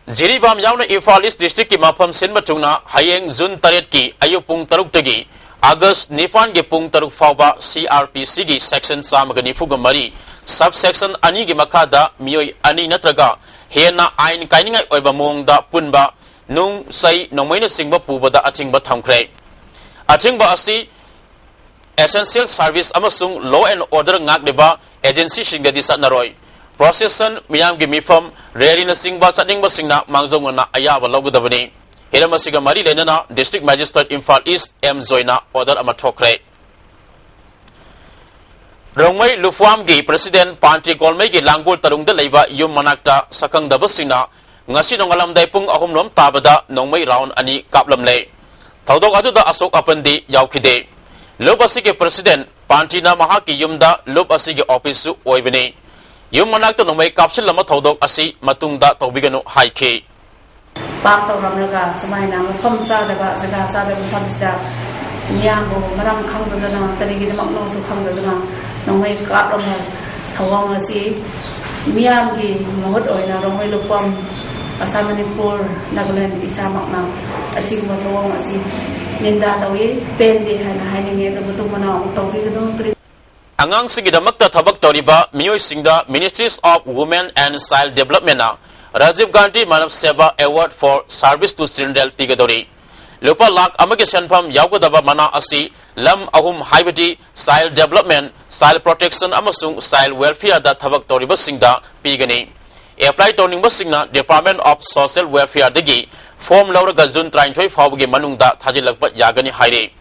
ꯖꯤꯔꯤꯕꯥꯝ ꯌꯥꯎꯅ ꯏꯝꯐꯥꯜ East district ꯀꯤ ꯃꯐꯝ ꯁꯤꯟꯕ ꯊꯨꯡꯅ ꯍꯌꯦꯡ June ꯇꯔꯦꯠꯀꯤ ꯑꯌꯨꯛ ꯄꯨꯡ ꯇꯔꯨꯛꯇꯒꯤ August ꯅꯤꯄꯥꯟꯒꯤ ꯄꯨꯡ ꯇꯔꯨꯛ ꯐꯥꯎꯕ C R P C ꯒꯤ section ꯆꯥꯝꯃꯒ ꯅꯤꯐꯨꯒ ꯃꯔꯤ, sub section ꯑꯅꯤꯒꯤ ꯃꯈꯥꯗ ꯃꯤꯑꯣꯏ ꯑꯅꯤ ꯅꯠꯇ꯭ꯔꯒ ꯍꯦꯟꯅ ꯑꯥꯏꯟ ꯀꯥꯏꯅꯤꯡꯉꯥꯏ ꯑꯣꯏꯕ ꯃꯑꯣꯡꯗ ꯄꯨꯟꯕ, ꯅꯨꯡ, ꯆꯩ, ꯅꯣꯡꯃꯩꯅꯆꯤꯡꯕ ꯄꯨꯕꯗ ꯑꯊꯤꯡꯕ ꯊꯝꯈ꯭ꯔꯦ꯫ ꯑꯊꯤꯡꯕ ꯑꯁꯤ essential service ꯑꯃꯁꯨꯡ law and order ꯉꯥꯛꯂꯤꯕ agency ꯁꯤꯡꯗꯗꯤ ꯆꯠꯅꯔꯣꯏ꯫ Procession, ꯃꯤꯌꯥꯝꯒꯤ ꯃꯤꯐꯝ, rally ꯅꯆꯤꯡꯕ ꯆꯠꯅꯤꯡꯕꯁꯤꯡꯅ ꯃꯥꯡꯖꯧꯅꯅ ꯑꯌꯥꯕ ꯂꯧꯒꯗꯕꯅꯤ꯫ ꯍꯤꯔꯝ ꯑꯁꯤꯒ ꯃꯔꯤ ꯂꯩꯅꯅ District Magistrate Imphal East M ꯖꯣꯏꯅ order ꯑꯃ ꯊꯣꯛꯈ꯭ꯔꯦ꯫ ꯔꯣꯡꯃꯩ ꯂꯨꯐꯨꯋꯥꯝꯒꯤ president ꯄꯥꯟꯇꯤ ꯒꯣꯜꯃꯩꯒꯤ ꯂꯥꯡꯒꯣꯜ ꯇꯔꯨꯡꯗ ꯂꯩꯕ ꯌꯨꯝ ꯃꯅꯥꯛꯇ ꯁꯛꯈꯪꯗꯕꯁꯤꯡꯅ ꯉꯁꯤ ꯅꯣꯡꯉꯥꯜꯂꯝꯗꯥꯏ ꯄꯨꯡ ꯑꯍꯨꯝ ꯔꯣꯝ ꯇꯥꯕꯗ ꯅꯣꯡꯃꯩ ꯔꯥꯎꯟ ꯑꯅꯤ ꯀꯥꯞꯂꯝꯂꯦ꯫ ꯊꯧꯗꯣꯛ ꯑꯗꯨꯗ ꯑꯁꯣꯛ ꯑꯄꯟꯗꯤ ꯌꯥꯎꯈꯤꯗꯦ꯫ ꯂꯨꯞ ꯑꯁꯤꯒꯤ ꯄ꯭ꯔꯁꯤꯗꯦꯟ ꯄꯥꯟꯇꯤꯅ ꯃꯍꯥꯛꯀꯤ ꯌꯨꯝꯗ ꯂꯨꯞ ꯑꯁꯤꯒꯤ ꯑꯣꯐꯤꯁꯁꯨ ꯑꯣꯏꯕꯅꯤ꯫ ꯌꯨꯝ ꯃꯅꯥꯛꯇ ꯅꯣꯡꯃꯩ ꯀꯥꯞꯁꯤꯜꯂꯝꯕ ꯊꯧꯗꯣꯛ ꯑꯁꯤ ꯃꯇꯨꯡꯗ ꯇꯧꯕꯤꯒꯅꯨ ꯍꯥꯏꯈꯤ꯫ ꯄꯥꯛ ꯇꯧꯔꯝꯂꯒ ꯁꯨꯃꯥꯏꯅ ꯃꯐꯝ ꯆꯥꯗꯕ, ꯖꯒꯥ ꯆꯥꯗꯕ ꯃꯐꯝꯁꯤꯗ ꯃꯤꯌꯥꯝꯕꯨ ꯃꯔꯝ ꯈꯪꯗꯗꯅ, ꯀꯔꯤꯒꯤꯗꯃꯛꯅꯣꯁꯨ ꯈꯪꯗꯗꯅ ꯅꯣꯡꯃꯩ ꯀꯥꯞꯂꯝꯕ ꯊꯧꯑꯣꯡ ꯑꯁꯤ ꯃꯤꯌꯥꯝꯒꯤ ꯃꯍꯨꯠ ꯑꯣꯏꯅ ꯔꯣꯡꯃꯩ ꯂꯨꯞꯐꯝ, ꯑꯁꯥꯝ, ꯃꯅꯤꯄꯨꯔ, ꯅꯥꯒꯥꯂꯦꯟ ꯏꯁꯥꯃꯛꯅ ꯑꯁꯤꯒꯨꯝꯕ ꯊꯧꯑꯣꯡ ꯑꯁꯤ ꯅꯤꯟꯗꯥ ꯇꯧꯏ, ꯄꯦꯟꯗꯦ ꯍꯥꯏꯅ ꯍꯥꯏꯅꯤꯡꯉꯤ꯫ ꯑꯗꯨ ꯃꯇꯨꯡ ꯃꯅꯥꯎ ꯑꯃꯨꯛ ꯇꯧꯕꯤꯒꯅꯨ꯫ ꯑꯉꯥꯡꯁꯤꯡꯒꯤꯗꯃꯛꯇ ꯊꯕꯛ ꯇꯧꯔꯤꯕ ꯃꯤꯑꯣꯏꯁꯤꯡꯗ Ministries of Women and Child Developmentꯅ Rajiv Gandhi Manav Seva Award for Service to Children ꯄꯤꯒꯗꯧꯔꯤ꯫ ꯂꯨꯄꯥ ꯂꯥꯈ ꯑꯃꯒꯤ ꯁꯦꯟꯐꯝ ꯌꯥꯎꯒꯗꯕ ꯃꯅꯥ ꯑꯁꯤ ꯂꯝ ꯑꯍꯨꯝ, ꯍꯥꯏꯕꯗꯤ Child Development, Child Protection ꯑꯃꯁꯨꯡ Child Welfareꯗ ꯊꯕꯛ ꯇꯧꯔꯤꯕꯁꯤꯡꯗ ꯄꯤꯒꯅꯤ꯫ ꯑꯦꯄ꯭ꯂꯥꯏ ꯇꯧꯅꯤꯡꯕꯁꯤꯡꯅ Department of Social Welfareꯗꯒꯤ ꯐꯣꯔꯝ ꯂꯧꯔꯒ ꯖꯨꯟ ꯇꯔꯥꯅꯤꯊꯣꯏ ꯐꯥꯎꯕꯒꯤ ꯃꯅꯨꯡꯗ ꯊꯥꯖꯤꯜꯂꯛꯄ ꯌꯥꯒꯅꯤ ꯍꯥꯏꯔꯤ꯫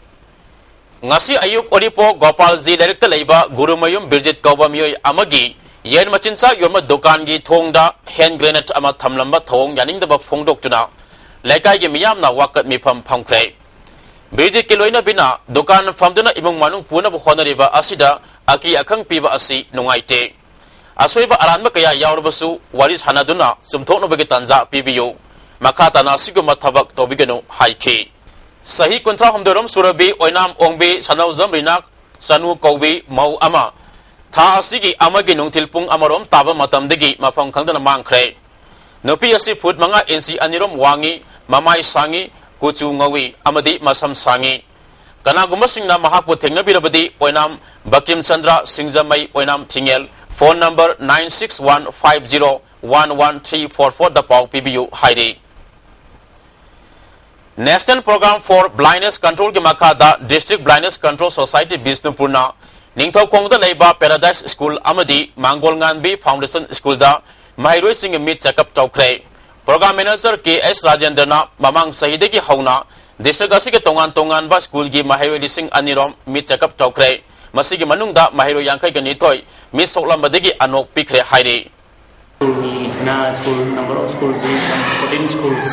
ꯉꯁꯤ ꯑꯌꯨꯛ ꯎꯔꯤꯄꯣꯛ ꯒꯣꯄꯥꯜꯖꯤ ꯂꯩꯔꯛꯇ ꯂꯩꯕ ꯒꯨꯔꯨꯃꯌꯨꯝ ꯕꯤꯔꯖꯤꯠ ꯀꯧꯕ ꯃꯤꯑꯣꯏ ꯑꯃꯒꯤ ꯌꯦꯟ ꯃꯆꯤꯟꯖꯥꯛ ꯌꯣꯟꯕ ꯗꯨꯀꯥꯟꯒꯤ ꯊꯣꯡꯗ ꯍꯦꯟ ꯒ꯭ꯔꯦꯅꯦꯗ ꯑꯃ ꯊꯝꯂꯝꯕ ꯊꯧꯑꯣꯡ ꯌꯥꯅꯤꯡꯗꯕ ꯐꯣꯡꯗꯣꯛꯇꯨꯅ ꯂꯩꯀꯥꯏꯒꯤ ꯃꯤꯌꯥꯝꯅ ꯋꯥꯀꯠ ꯃꯤꯐꯝ ꯐꯝꯈ꯭ꯔꯦ꯫ ꯕꯤꯔꯖꯤꯠꯀꯤ ꯂꯣꯏꯅꯕꯤꯅ ꯗꯨꯀꯥꯟ ꯐꯝꯗꯨꯅ ꯏꯃꯨꯡ ꯃꯅꯨꯡ ꯄꯨꯅꯕ ꯍꯣꯠꯅꯔꯤꯕ ꯑꯁꯤꯗ ꯑꯀꯤ ꯑꯈꯪ ꯄꯤꯕ ꯑꯁꯤ ꯅꯨꯡꯉꯥꯏꯇꯦ꯫ ꯑꯁꯣꯏꯕ ꯑꯔꯥꯟꯕ ꯀꯌꯥ ꯌꯥꯎꯔꯕꯁꯨ ꯋꯥꯔꯤ ꯁꯥꯟꯅꯗꯨꯅ ꯆꯨꯝꯊꯣꯛꯅꯕꯒꯤ ꯇꯥꯟꯖꯥ ꯄꯤꯕꯤꯌꯨ꯫ ꯃꯈꯥ ꯇꯥꯅ ꯑꯁꯤꯒꯨꯝꯕ ꯊꯕꯛ ꯇꯧꯕꯤꯒꯅꯨ ꯍꯥꯏꯈꯤ꯫ ꯆꯍꯤ ꯀꯨꯟꯊ꯭ꯔꯥ ꯍꯨꯝꯗꯣꯏꯔꯣꯝ ꯁꯨꯔꯕꯤ ꯑꯣꯏꯅꯥꯝ ꯑꯣꯡꯕꯤ ꯁꯅꯧꯖꯝ ꯔꯤꯅꯥꯛ ꯆꯅꯨ ꯀꯧꯕꯤ ꯃꯧ ꯑꯃ ꯊꯥ ꯑꯁꯤꯒꯤ ꯑꯃꯒꯤ ꯅꯨꯡꯊꯤꯜ ꯄꯨꯡ ꯑꯃꯔꯣꯝ ꯇꯥꯕ ꯃꯇꯝꯗꯒꯤ ꯃꯐꯝ ꯈꯪꯗꯅ ꯃꯥꯡꯈ꯭ꯔꯦ꯫ ꯅꯨꯄꯤ ꯑꯁꯤ ꯐꯨꯠ ꯃꯉꯥ ꯏꯟꯆꯤ ꯑꯅꯤꯔꯣꯝ ꯋꯥꯡꯉꯤ, ꯃꯃꯥꯏ ꯁꯥꯡꯉꯤ, ꯀꯨꯆꯨ ꯉꯧꯏ ꯑꯃꯗꯤ ꯃꯁꯝ ꯁꯥꯡꯉꯤ꯫ ꯀꯅꯥꯒꯨꯝꯕꯁꯤꯡꯅ ꯃꯍꯥꯛꯄꯨ ꯊꯦꯡꯅꯕꯤꯔꯕꯗꯤ Oinam Bakim Chandra Singjamei Oinam Thingel, phone number nine six one five zero one one three four fourꯗ ꯄꯥꯎ ꯄꯤꯕꯤꯌꯨ ꯍꯥꯏꯔꯤ꯫ National Program for Blindness Controlꯒꯤ ꯃꯈꯥꯗ District Blindness Control Society ꯕꯤꯁꯅꯨꯄꯨꯔꯅ ꯅꯤꯡꯊꯧꯈꯣꯡꯗ ꯂꯩꯕ Paradise School ꯑꯃꯗꯤ ꯃꯥꯡꯒꯣꯜ ꯉꯥꯟꯕꯤ Foundation Schoolꯗ ꯃꯍꯩꯔꯣꯏꯁꯤꯡꯒꯤ ꯃꯤꯠ ꯆꯦꯛꯑꯞ ꯇꯧꯈ꯭ꯔꯦ꯫ Program Manager ꯀꯦ ꯑꯦꯁ ꯔꯥꯖꯦꯟꯗ꯭ꯔꯅ ꯃꯃꯥꯡ ꯆꯍꯤꯗꯒꯤ ꯍꯧꯅ district ꯑꯁꯤꯒꯤ ꯇꯣꯉꯥꯟ ꯇꯣꯉꯥꯟꯕ schoolꯒꯤ ꯃꯍꯩꯔꯣꯏ ꯂꯤꯁꯤꯡ ꯑꯅꯤꯔꯣꯝ ꯃꯤꯠ ꯆꯦꯛꯑꯞ ꯇꯧꯈ꯭ꯔꯦ꯫ ꯃꯁꯤꯒꯤ ꯃꯅꯨꯡꯗ ꯃꯍꯩꯔꯣꯏ ꯌꯥꯡꯈꯩꯒ ꯅꯤꯊꯣꯏ ꯃꯤꯠ ꯁꯣꯛꯂꯝꯕꯗꯒꯤ ꯑꯅꯣꯛ ꯄꯤꯈ꯭ꯔꯦ ꯍꯥꯏꯔꯤ꯫ ꯁ꯭ꯀꯨꯜꯒꯤꯁꯤꯅ ꯁ꯭ꯀꯨꯜ number of schools ꯁꯤ some fourteen schools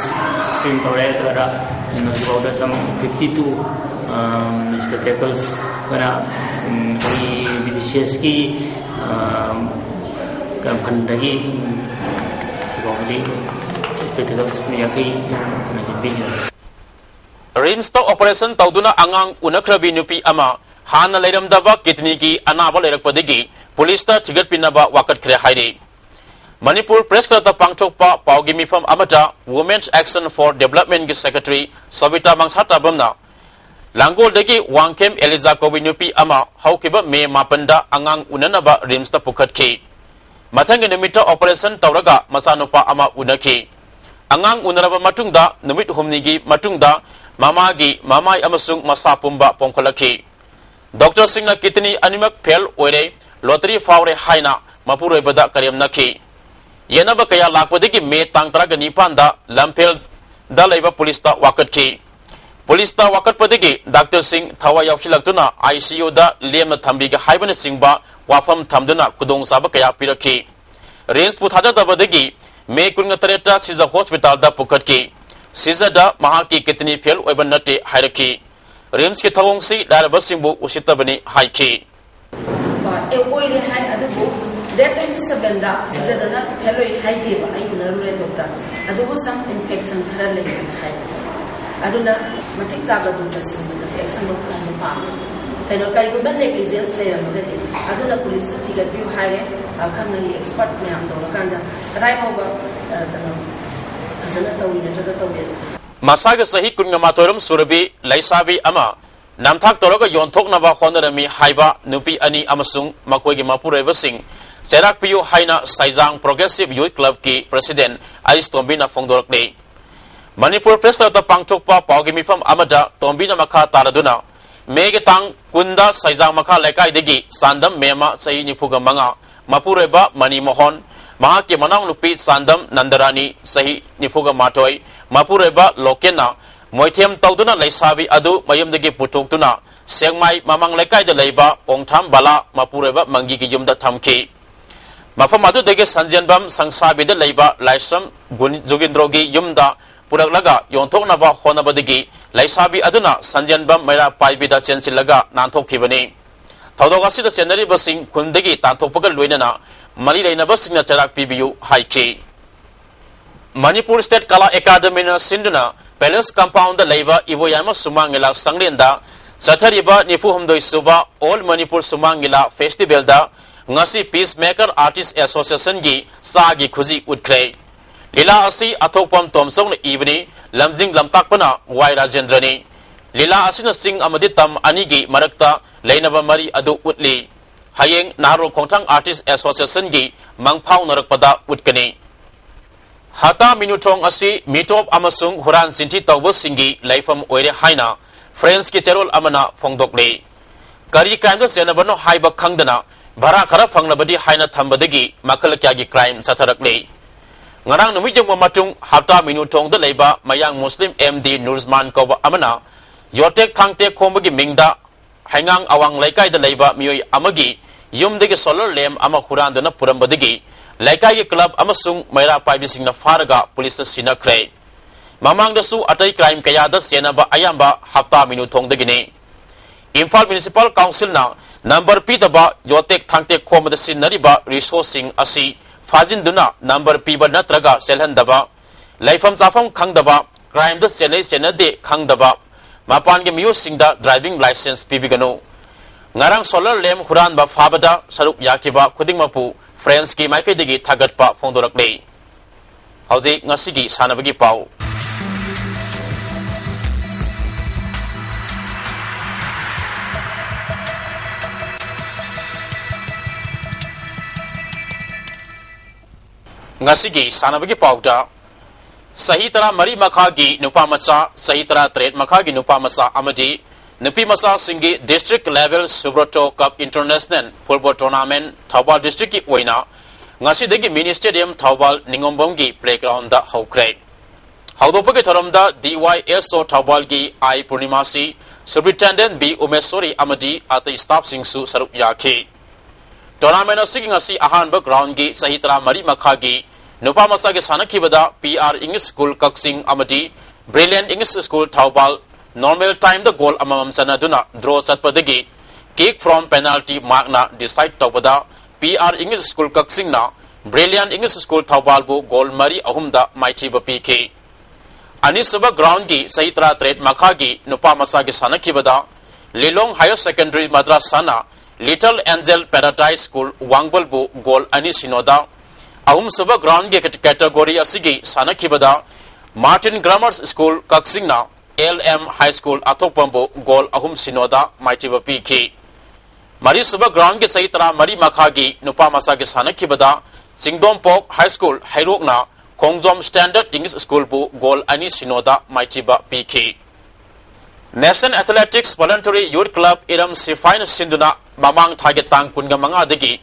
screen ꯇꯧꯔꯦ, ꯑꯗꯨꯒ ꯍꯧꯖꯤꯛꯐꯥꯎꯗ some fifty two spectacles ꯑꯩꯈꯣꯏꯅ ꯑꯩꯈꯣꯏꯒꯤ ꯗꯤ ꯕꯤ ꯁꯤ ꯑꯦꯁꯀꯤ ꯐꯟꯗꯒꯤ ꯍꯧꯖꯤꯛꯐꯥꯎꯗꯤ spectacles ꯌꯥꯡꯈꯩ ꯍꯦꯟꯅ ꯁꯤꯟꯕꯤꯈ꯭ꯔꯦ꯫ ꯔꯤꯝꯁꯇ ꯑꯣꯄꯔꯦꯁꯟ ꯇꯧꯗꯨꯅ ꯑꯉꯥꯡ ꯎꯅꯈ꯭ꯔꯕꯤ ꯅꯨꯄꯤ ꯑꯃ ꯍꯥꯟꯅ ꯂꯩꯔꯝꯗꯕ ꯀꯤꯗꯅꯤꯒꯤ ꯑꯅꯥꯕ ꯂꯩꯔꯛꯄꯗꯒꯤ ꯄꯨꯂꯤꯁꯇ ꯊꯤꯒꯠꯄꯤꯅꯕ ꯋꯥꯀꯠꯈ꯭ꯔꯦ ꯍꯥꯏꯔꯤ꯫ ꯃꯅꯤꯄꯨꯔ ꯄ꯭ꯔꯦꯁ ꯀ꯭ꯂꯕꯇ ꯄꯥꯡꯊꯣꯛꯄ ꯄꯥꯎꯒꯤ ꯃꯤꯐꯝ ꯑꯃꯗ Women's Action for Developmentꯀꯤ ꯁꯦꯀ꯭ꯔꯦꯇꯔꯤ ꯁꯣꯕꯤꯇꯥ ꯃꯪꯁꯥꯇꯥꯕꯝꯅ ꯂꯥꯡꯒꯣꯜꯗꯒꯤ ꯋꯥꯡꯈꯦꯝ ꯑꯦꯂꯤꯖꯥ ꯀꯧꯕꯤ ꯅꯨꯄꯤ ꯑꯃ ꯍꯧꯈꯤꯕ ꯃꯦ ꯃꯥꯄꯟꯗ ꯑꯉꯥꯡ ꯎꯅꯅꯕ ꯔꯤꯝꯁꯇ ꯄꯨꯈꯠꯈꯤ꯫ ꯃꯊꯪꯒꯤ ꯅꯨꯃꯤꯠꯇ ꯑꯣꯄꯔꯦꯁꯟ ꯇꯧꯔꯒ ꯃꯆꯥꯅꯨꯄꯥ ꯑꯃ ꯎꯅꯈꯤ꯫ ꯑꯉꯥꯡ ꯎꯅꯔꯕ ꯃꯇꯨꯡꯗ ꯅꯨꯃꯤꯠ ꯍꯨꯝꯅꯤꯒꯤ ꯃꯇꯨꯡꯗ ꯃꯃꯥꯒꯤ ꯃꯃꯥꯏ ꯑꯃꯁꯨꯡ ꯃꯁꯥ ꯄꯨꯝꯕ ꯄꯣꯝꯈꯠꯂꯛꯈꯤ꯫ ꯗꯣꯛꯇꯔꯁꯤꯡꯅ ꯀꯤꯗꯅꯤ ꯑꯅꯤꯃꯛ ꯐꯦꯜ ꯑꯣꯏꯔꯦ, ꯂꯣꯇꯔꯤ ꯐꯥꯎꯔꯦ ꯍꯥꯏꯅ ꯃꯄꯨꯔꯣꯏꯕꯗ ꯀꯔꯦꯝꯅꯈꯤ꯫ ꯌꯦꯠꯅꯕ ꯀꯌꯥ ꯂꯥꯛꯄꯗꯒꯤ ꯃꯦ ꯇꯥꯡ ꯇꯔꯥꯒ ꯅꯤꯄꯥꯟꯗ ꯂꯝꯐꯦꯜꯗ ꯂꯩꯕ ꯄꯨꯂꯤꯁꯇ ꯋꯥꯀꯠꯈꯤ꯫ ꯄꯨꯂꯤꯁꯇ ꯋꯥꯀꯠꯄꯗꯒꯤ ꯗꯥꯛꯇꯔꯁꯤꯡ ꯊꯋꯥꯏ ꯌꯥꯎꯁꯤꯜꯂꯛꯇꯨꯅ ICUꯗ ꯂꯦꯝꯅ ꯊꯝꯕꯤꯒꯦ ꯍꯥꯏꯕꯅꯆꯤꯡꯕ ꯋꯥꯐꯝ ꯊꯝꯗꯨꯅ ꯈꯨꯗꯣꯡꯆꯥꯕ ꯀꯌꯥ ꯄꯤꯔꯛꯈꯤ꯫ ꯔꯤꯝꯁꯄꯨ ꯊꯥꯖꯗꯕꯗꯒꯤ ꯃꯦ ꯀꯨꯟꯒ ꯇꯔꯦꯠꯇ ꯁꯤꯖ ꯍꯣꯁꯄꯤꯇꯥꯜꯗ ꯄꯨꯈꯠꯈꯤ꯫ ꯁꯤꯖꯗ ꯃꯍꯥꯛꯀꯤ ꯀꯤꯗꯅꯤ ꯐꯦꯜ ꯑꯣꯏꯕ ꯅꯠꯇꯦ ꯍꯥꯏꯔꯛꯈꯤ꯫ ꯔꯤꯝꯁꯀꯤ ꯊꯧꯑꯣꯡꯁꯤ ꯂꯥꯏꯔꯕꯁꯤꯡꯕꯨ ꯎꯁꯤꯠꯇꯕꯅꯤ ꯍꯥꯏꯈꯤ꯫ ꯑꯦ ꯑꯣꯏꯔꯦ ꯍꯥꯏ, ꯑꯗꯨꯕꯨ date twenty sevenꯗ ꯁꯤꯖꯗꯅ ꯐꯦꯜ ꯑꯣꯏ ꯍꯥꯏꯗꯦꯕ, ꯑꯩ ꯎꯅꯔꯨꯔꯦ ꯗꯣꯛꯇꯔ꯫ ꯑꯗꯨꯕꯨ some infection ꯈꯔ ꯂꯩ ꯍꯥꯏ꯫ ꯑꯗꯨꯅ ꯃꯇꯤꯛ ꯆꯥꯕ ꯗꯣꯛꯇꯔꯁꯤꯡꯗꯨꯗ action ꯂꯧꯈꯠꯍꯟꯕ ꯄꯥꯝꯃꯤ꯫ ꯀꯩꯅꯣ, ꯀꯔꯤꯒꯨꯝꯕ negligence ꯂꯩꯔꯝꯃꯒꯗꯤ ꯑꯗꯨꯅ ꯄꯨꯂꯤꯁꯇ ꯊꯤꯒꯠꯄꯤꯌꯨ ꯍꯥꯏꯔꯦ꯫ ꯑꯈꯪ ꯑꯍꯩ expert ꯃꯌꯥꯝ ꯇꯧꯔꯀꯥꯟꯗ ꯀꯗꯥꯏ ꯐꯥꯎꯕ, ꯑ, ꯀꯩꯅꯣ, ꯐꯖꯅ ꯇꯧꯏ ꯅꯠꯇ꯭ꯔꯒ ꯇꯧꯗꯦ꯫ ꯃꯁꯥꯒꯤ ꯆꯍꯤ ꯀꯨꯟꯒ ꯃꯥꯊꯣꯏꯔꯣꯝ ꯁꯨꯔꯕꯤ ꯂꯩꯁꯥꯕꯤ ꯑꯃ ꯅꯝꯊꯥꯛ ꯇꯧꯔꯒ ꯌꯣꯟꯊꯣꯛꯅꯕ ꯍꯣꯠꯅꯔꯝꯃꯤ ꯍꯥꯏꯕ ꯅꯨꯄꯤ ꯑꯅꯤ ꯑꯃꯁꯨꯡ ꯃꯈꯣꯏꯒꯤ ꯃꯄꯨꯔꯣꯏꯕꯁꯤꯡ ꯆꯩꯔꯥꯛ ꯄꯤꯌꯨ ꯍꯥꯏꯅ ꯁꯩꯖꯥꯡ Progressive Youth Clubꯀꯤ president ꯑꯩꯁ ꯇꯣꯝꯕꯤꯅ ꯐꯣꯡꯗꯣꯔꯛꯂꯤ꯫ ꯃꯅꯤꯄꯨꯔ ꯄ꯭ꯔꯦꯁ ꯀ꯭ꯂꯕꯇ ꯄꯥꯡꯊꯣꯛꯄ ꯄꯥꯎꯒꯤ ꯃꯤꯐꯝ ꯑꯃꯗ ꯇꯣꯝꯕꯤꯅ ꯃꯈꯥ ꯇꯥꯔꯗꯨꯅ, ꯃꯦꯒꯤ ꯇꯥꯡ ꯀꯨꯟꯗ ꯁꯩꯖꯥꯡ ꯃꯈꯥ ꯂꯩꯀꯥꯏꯗꯒꯤ ꯆꯥꯟꯗꯝ ꯃꯦꯃ, ꯆꯍꯤ ꯅꯤꯐꯨꯒ ꯃꯉꯥ, ꯃꯄꯨꯔꯣꯏꯕ ꯃꯅꯤ ꯃꯣꯍꯟ, ꯃꯍꯥꯛꯀꯤ ꯃꯅꯥꯎꯅꯨꯄꯤ ꯆꯥꯟꯗꯝ ꯅꯟꯗꯔꯥꯅꯤ, ꯆꯍꯤ ꯅꯤꯐꯨꯒ ꯃꯥꯊꯣꯏ, ꯃꯄꯨꯔꯣꯏꯕ ꯂꯣꯀꯦꯟꯅ ꯃꯣꯏꯊꯦꯝ ꯇꯧꯗꯨꯅ ꯂꯩꯁꯥꯕꯤ ꯑꯗꯨ ꯃꯌꯨꯝꯗꯒꯤ ꯄꯨꯊꯣꯛꯇꯨꯅ ꯁꯦꯛꯃꯥꯏ ꯃꯃꯥꯡ ꯂꯩꯀꯥꯏꯗ ꯂꯩꯕ ꯄꯣꯡꯊꯥꯝ ꯕꯂꯥ ꯃꯄꯨꯔꯣꯏꯕ ꯃꯪꯒꯤꯒꯤ ꯌꯨꯝꯗ ꯊꯝꯈꯤ꯫ ꯃꯐꯝ ꯑꯗꯨꯗꯒꯤ ꯁꯟꯖꯦꯟꯕꯝ ꯁꯪꯁꯥꯕꯤꯗ ꯂꯩꯕ ꯂꯥꯏꯁ꯭ꯔꯝ ꯒꯨꯟ-, ꯖꯨꯒꯤꯟꯗ꯭ꯔꯣꯒꯤ ꯌꯨꯝꯗ ꯄꯨꯔꯛꯂꯒ ꯌꯣꯟꯊꯣꯛꯅꯕ ꯍꯣꯠꯅꯕꯗꯒꯤ ꯂꯩꯁꯥꯕꯤ ꯑꯗꯨꯅ ꯁꯟꯖꯦꯟꯕꯝ ꯃꯩꯔꯥ ꯄꯥꯏꯕꯤꯗ ꯆꯦꯟꯁꯤꯜꯂꯒ ꯅꯥꯟꯊꯣꯛꯈꯤꯕꯅꯤ꯫ ꯊꯧꯗꯣꯛ ꯑꯁꯤꯗ ꯆꯦꯟꯅꯔꯤꯕꯁꯤꯡ ꯈꯨꯟꯗꯒꯤ ꯇꯥꯟꯊꯣꯛꯄꯒ ꯂꯣꯏꯅꯅ ꯃꯔꯤ ꯂꯩꯅꯕꯁꯤꯡꯅ ꯆꯩꯔꯥꯛ ꯄꯤꯕꯤꯌꯨ ꯍꯥꯏꯈꯤ꯫ ꯃꯅꯤꯄꯨꯔ ꯁ꯭ꯇꯦꯠ ꯀꯂꯥ ꯑꯦꯀꯥꯗꯃꯤꯅ ꯁꯤꯟꯗꯨꯅ ꯄꯦꯂꯦꯁ ꯀꯝꯄꯥꯎꯟꯗ ꯂꯩꯕ ꯏꯕꯣꯌꯥꯏꯃ ꯁꯨꯃꯥꯡ ꯂꯤꯂꯥ ꯁꯪꯂꯦꯟꯗ ꯆꯠꯊꯔꯤꯕ ꯅꯤꯐꯨ ꯍꯨꯝꯗꯣꯏ ꯁꯨꯕ ꯑꯣꯜ ꯃꯅꯤꯄꯨꯔ ꯁꯨꯃꯥꯡ ꯂꯤꯂꯥ ꯐꯦꯁꯇꯤꯚꯦꯜꯗ ꯉꯁꯤ ꯄꯤꯁ ꯃꯦꯀꯔ ꯑꯥꯔꯇꯤꯁ ꯑꯦꯁꯣꯁꯤꯌꯦꯁꯟꯒꯤ ꯆꯥꯒꯤ ꯈꯨꯖꯤ ꯎꯠꯈ꯭ꯔꯦ꯫ ꯂꯤꯂꯥ ꯑꯁꯤ ꯑꯊꯣꯛꯄꯝ ꯇꯣꯝꯆꯧꯅ ꯏꯕꯅꯤ, ꯂꯝꯖꯤꯡ ꯂꯝꯇꯥꯛꯄꯅ ꯋꯥꯏ ꯔꯥꯖꯦꯟꯗ꯭ꯔꯅꯤ꯫ ꯂꯤꯂꯥ ꯑꯁꯤꯅ ꯆꯤꯡ ꯑꯃꯗꯤ ꯇꯝ ꯑꯅꯤꯒꯤ ꯃꯔꯛꯇ ꯂꯩꯅꯕ ꯃꯔꯤ ꯑꯗꯨ ꯎꯠꯂꯤ꯫ ꯍꯌꯦꯡ ꯅꯍꯥꯔꯣꯜ ꯈꯣꯡꯊꯥꯡ ꯑꯥꯔꯇꯤꯁ ꯑꯦꯁꯣꯁꯤꯌꯦꯁꯟꯒꯤ ꯃꯪ ꯐꯥꯎꯅꯔꯛꯄꯗ ꯎꯠꯀꯅꯤ꯫ ꯍꯇꯥ ꯃꯤꯅꯨꯊꯣꯡ ꯑꯁꯤ ꯃꯤꯇꯣꯞ ꯑꯃꯁꯨꯡ ꯍꯨꯔꯥꯟ ꯆꯤꯟꯊꯤ ꯇꯧꯕꯁꯤꯡꯒꯤ ꯂꯩꯐꯝ ꯑꯣꯏꯔꯦ ꯍꯥꯏꯅ ꯐ꯭ꯔꯦꯟꯁꯀꯤ ꯆꯦꯔꯣꯜ ꯑꯃꯅ ꯐꯣꯡꯗꯣꯛꯂꯤ꯫ ꯀꯔꯤ ꯀ꯭ꯔꯥꯏꯝꯗ ꯆꯦꯟꯅꯕꯅꯣ ꯍꯥꯏꯕ ꯈꯪꯗꯅ ꯚꯔꯥ ꯈꯔ ꯐꯪꯂꯕꯗꯤ ꯍꯥꯏꯅ ꯊꯝꯕꯗꯒꯤ ꯃꯈꯜ ꯀꯌꯥꯒꯤ ꯀ꯭ꯔꯥꯏꯝ ꯆꯠꯊꯔꯛꯂꯤ꯫ ꯉꯔꯥꯡ ꯅꯨꯃꯤꯠ ꯌꯧꯕ ꯃꯇꯨꯡ ꯍꯞꯇꯥ ꯃꯤꯅꯨꯊꯣꯡꯗ ꯂꯩꯕ ꯃꯌꯥꯡ ꯃꯨꯁꯂꯤꯝ ꯑꯦꯝ ꯗꯤ ꯅꯨꯔꯖꯃꯥꯟ ꯀꯧꯕ ꯑꯃꯅ ꯌꯣꯇꯦꯛ ꯊꯥꯡꯇꯦꯛ ꯈꯣꯝꯕꯒꯤ ꯃꯤꯡꯗ ꯍꯩꯉꯥꯡ ꯑꯋꯥꯡ ꯂꯩꯀꯥꯏꯗ ꯂꯩꯕ ꯃꯤꯑꯣꯏ ꯑꯃꯒꯤ ꯌꯨꯝꯗꯒꯤ ꯁꯣꯂꯔ ꯂꯦꯝ ꯑꯃ ꯍꯨꯔꯥꯟꯗꯨꯅ ꯄꯨꯔꯝꯕꯗꯒꯤ ꯂꯩꯀꯥꯏꯒꯤ ꯀ꯭ꯂꯕ ꯑꯃꯁꯨꯡ ꯃꯩꯔꯥ ꯄꯥꯏꯕꯤꯁꯤꯡꯅ ꯐꯥꯔꯒ ꯄꯨꯂꯤꯁꯇ ꯁꯤꯟꯅꯈ꯭ꯔꯦ꯫ ꯃꯃꯥꯡꯗꯁꯨ ꯑꯇꯩ ꯀ꯭ꯔꯥꯏꯝ ꯀꯌꯥꯗ ꯆꯦꯟꯅꯕ ꯑꯌꯥꯝꯕ ꯍꯞꯇꯥ ꯃꯤꯅꯨꯊꯣꯡꯗꯒꯤꯅꯤ꯫ ꯏꯝꯐꯥꯜ ꯃ꯭ꯌꯨꯅꯤꯁꯤꯄꯥꯜ ꯀꯥꯎꯟꯁꯤꯜꯅ ꯅꯝꯕꯔ ꯄꯤꯗꯕ ꯌꯣꯇꯦꯛ ꯊꯥꯡꯇꯦꯛ ꯈꯣꯝꯕꯗ ꯁꯤꯖꯤꯟꯅꯔꯤꯕ ꯔꯤꯁꯣꯔꯁꯁꯤꯡ ꯑꯁꯤ ꯐꯥꯖꯤꯟꯗꯨꯅ ꯅꯝꯕꯔ ꯄꯤꯕ ꯅꯠꯇ꯭ꯔꯒ ꯆꯦꯜꯍꯟꯗꯕ, ꯂꯩꯐꯝ ꯆꯥꯐꯝ ꯈꯪꯗꯕ, ꯀ꯭ꯔꯥꯏꯝꯗ ꯆꯦꯟꯅꯩ ꯆꯦꯟꯅꯗꯦ ꯈꯪꯗꯕ, ꯃꯄꯥꯟꯒꯤ ꯃꯤꯑꯣꯏꯁꯤꯡꯗ ꯗ꯭ꯔꯥꯏꯚꯤꯡ ꯂꯥꯏꯁꯦꯟꯁ ꯄꯤꯕꯤꯒꯅꯨ꯫ ꯉꯔꯥꯡ ꯁꯣꯂꯔ ꯂꯦꯝ ꯍꯨꯔꯥꯟꯕ ꯐꯥꯕꯗ ꯁꯔꯨꯛ ꯌꯥꯈꯤꯕ ꯈꯨꯗꯤꯡꯃꯛꯄꯨ ꯐ꯭ꯔꯦꯟꯁꯀꯤ ꯃꯥꯏꯀꯩꯗꯒꯤ ꯊꯥꯒꯠꯄ ꯐꯣꯡꯗꯣꯔꯛꯂꯤ꯫ ꯍꯧꯖꯤꯛ ꯉꯁꯤꯒꯤ ꯁꯥꯟꯅꯕꯒꯤ ꯄꯥꯎ꯫ ꯉꯁꯤꯒꯤ ꯁꯥꯟꯅꯕꯒꯤ ꯄꯥꯎꯗ, ꯆꯍꯤ ꯇꯔꯥꯃꯔꯤ ꯃꯈꯥꯒꯤ ꯅꯨꯄꯥ ꯃꯆꯥ, ꯆꯍꯤ ꯇꯔꯥꯇꯔꯦꯠ ꯃꯈꯥꯒꯤ ꯅꯨꯄꯥ ꯃꯆꯥ ꯑꯃꯗꯤ ꯅꯨꯄꯤ ꯃꯆꯥꯁꯤꯡꯒꯤ district level Subroto Cup International Football Tournament Thoubal districtꯀꯤ ꯑꯣꯏꯅ ꯉꯁꯤꯗꯒꯤ mini stadium ꯊꯧꯕꯥꯜ ꯅꯤꯉꯣꯝꯕꯝꯒꯤ playgroundꯗ ꯍꯧꯈ꯭ꯔꯦ꯫ ꯍꯧꯗꯣꯛꯄꯒꯤ ꯊꯧꯔꯝꯗ D Y S O ꯊꯧꯕꯥꯜꯒꯤ I ꯄꯨꯔꯅꯤꯃꯥꯁꯤ, Superintendent B ꯎꯃꯦꯁꯣꯔꯤ ꯑꯃꯗꯤ ꯑꯇꯩ staffꯁꯤꯡꯁꯨ ꯁꯔꯨꯛ ꯌꯥꯈꯤ꯫ Tournament ꯑꯁꯤꯒꯤ ꯉꯁꯤ ꯑꯍꯥꯟꯕ groundꯒꯤ ꯆꯍꯤ ꯇꯔꯥꯃꯔꯤ ꯃꯈꯥꯒꯤ ꯅꯨꯄꯥ ꯃꯆꯥꯒꯤ ꯁꯥꯟꯅꯈꯤꯕꯗ P R English School ꯀꯛꯆꯤꯡ ꯑꯃꯗꯤ Brilliant English School Thoubal normal timeꯗ goal ꯑꯃꯃꯝ ꯆꯟꯅꯗꯨꯅ draw ꯆꯠꯄꯗꯒꯤ kick from penalty markꯅ decide ꯇꯧꯕꯗ P R English School ꯀꯛꯆꯤꯡꯅ Brilliant English School ꯊꯧꯕꯥꯜꯕꯨ goal ꯃꯔꯤ ꯑꯍꯨꯝꯗ ꯃꯥꯏꯊꯤꯕ ꯄꯤꯈꯤ꯫ ꯑꯅꯤꯁꯨꯕ groundꯒꯤ ꯆꯍꯤ ꯇꯔꯥꯇꯔꯦꯠ ꯃꯈꯥꯒꯤ ꯅꯨꯄꯥ ꯃꯆꯥꯒꯤ ꯁꯥꯟꯅꯈꯤꯕꯗ Lilong Higher Secondary Madrasana Little Angel Paradise School ꯋꯥꯡꯕꯜꯕꯨ goal ꯑꯅꯤ ꯁꯤꯅꯣꯗ, ꯑꯍꯨꯝꯁꯨꯕ groundꯒꯤ category ꯑꯁꯤꯒꯤ ꯁꯥꯟꯅꯈꯤꯕꯗ Martin Grammar School ꯀꯛꯆꯤꯡꯅ L M High School ꯑꯊꯣꯛꯄꯝꯕꯨ goal ꯑꯍꯨꯝ ꯁꯤꯅꯣꯗ ꯃꯥꯏꯊꯤꯕ ꯄꯤꯈꯤ꯫ ꯃꯔꯤꯁꯨꯕ groundꯒꯤ ꯆꯍꯤ ꯇꯔꯥꯃꯔꯤ ꯃꯈꯥꯒꯤ ꯅꯨꯄꯥ ꯃꯆꯥꯒꯤ ꯁꯥꯟꯅꯈꯤꯕꯗ ꯆꯤꯡꯗꯣꯝꯄꯣꯛ High School ꯍꯩꯔꯣꯛꯅ ꯈꯣꯡꯖꯣꯝ Standard English Schoolꯕꯨ goal ꯑꯅꯤ ꯁꯤꯅꯣꯗ ꯃꯥꯏꯊꯤꯕ ꯄꯤꯈꯤ꯫ National Athletics Voluntary Youth Club ꯏꯔꯝ ꯁꯤꯐꯥꯏꯅ ꯁꯤꯟꯗꯨꯅ ꯃꯃꯥꯡ ꯊꯥꯒꯤ ꯇꯥꯡ ꯀꯨꯟꯒ ꯃꯉꯥꯗꯒꯤ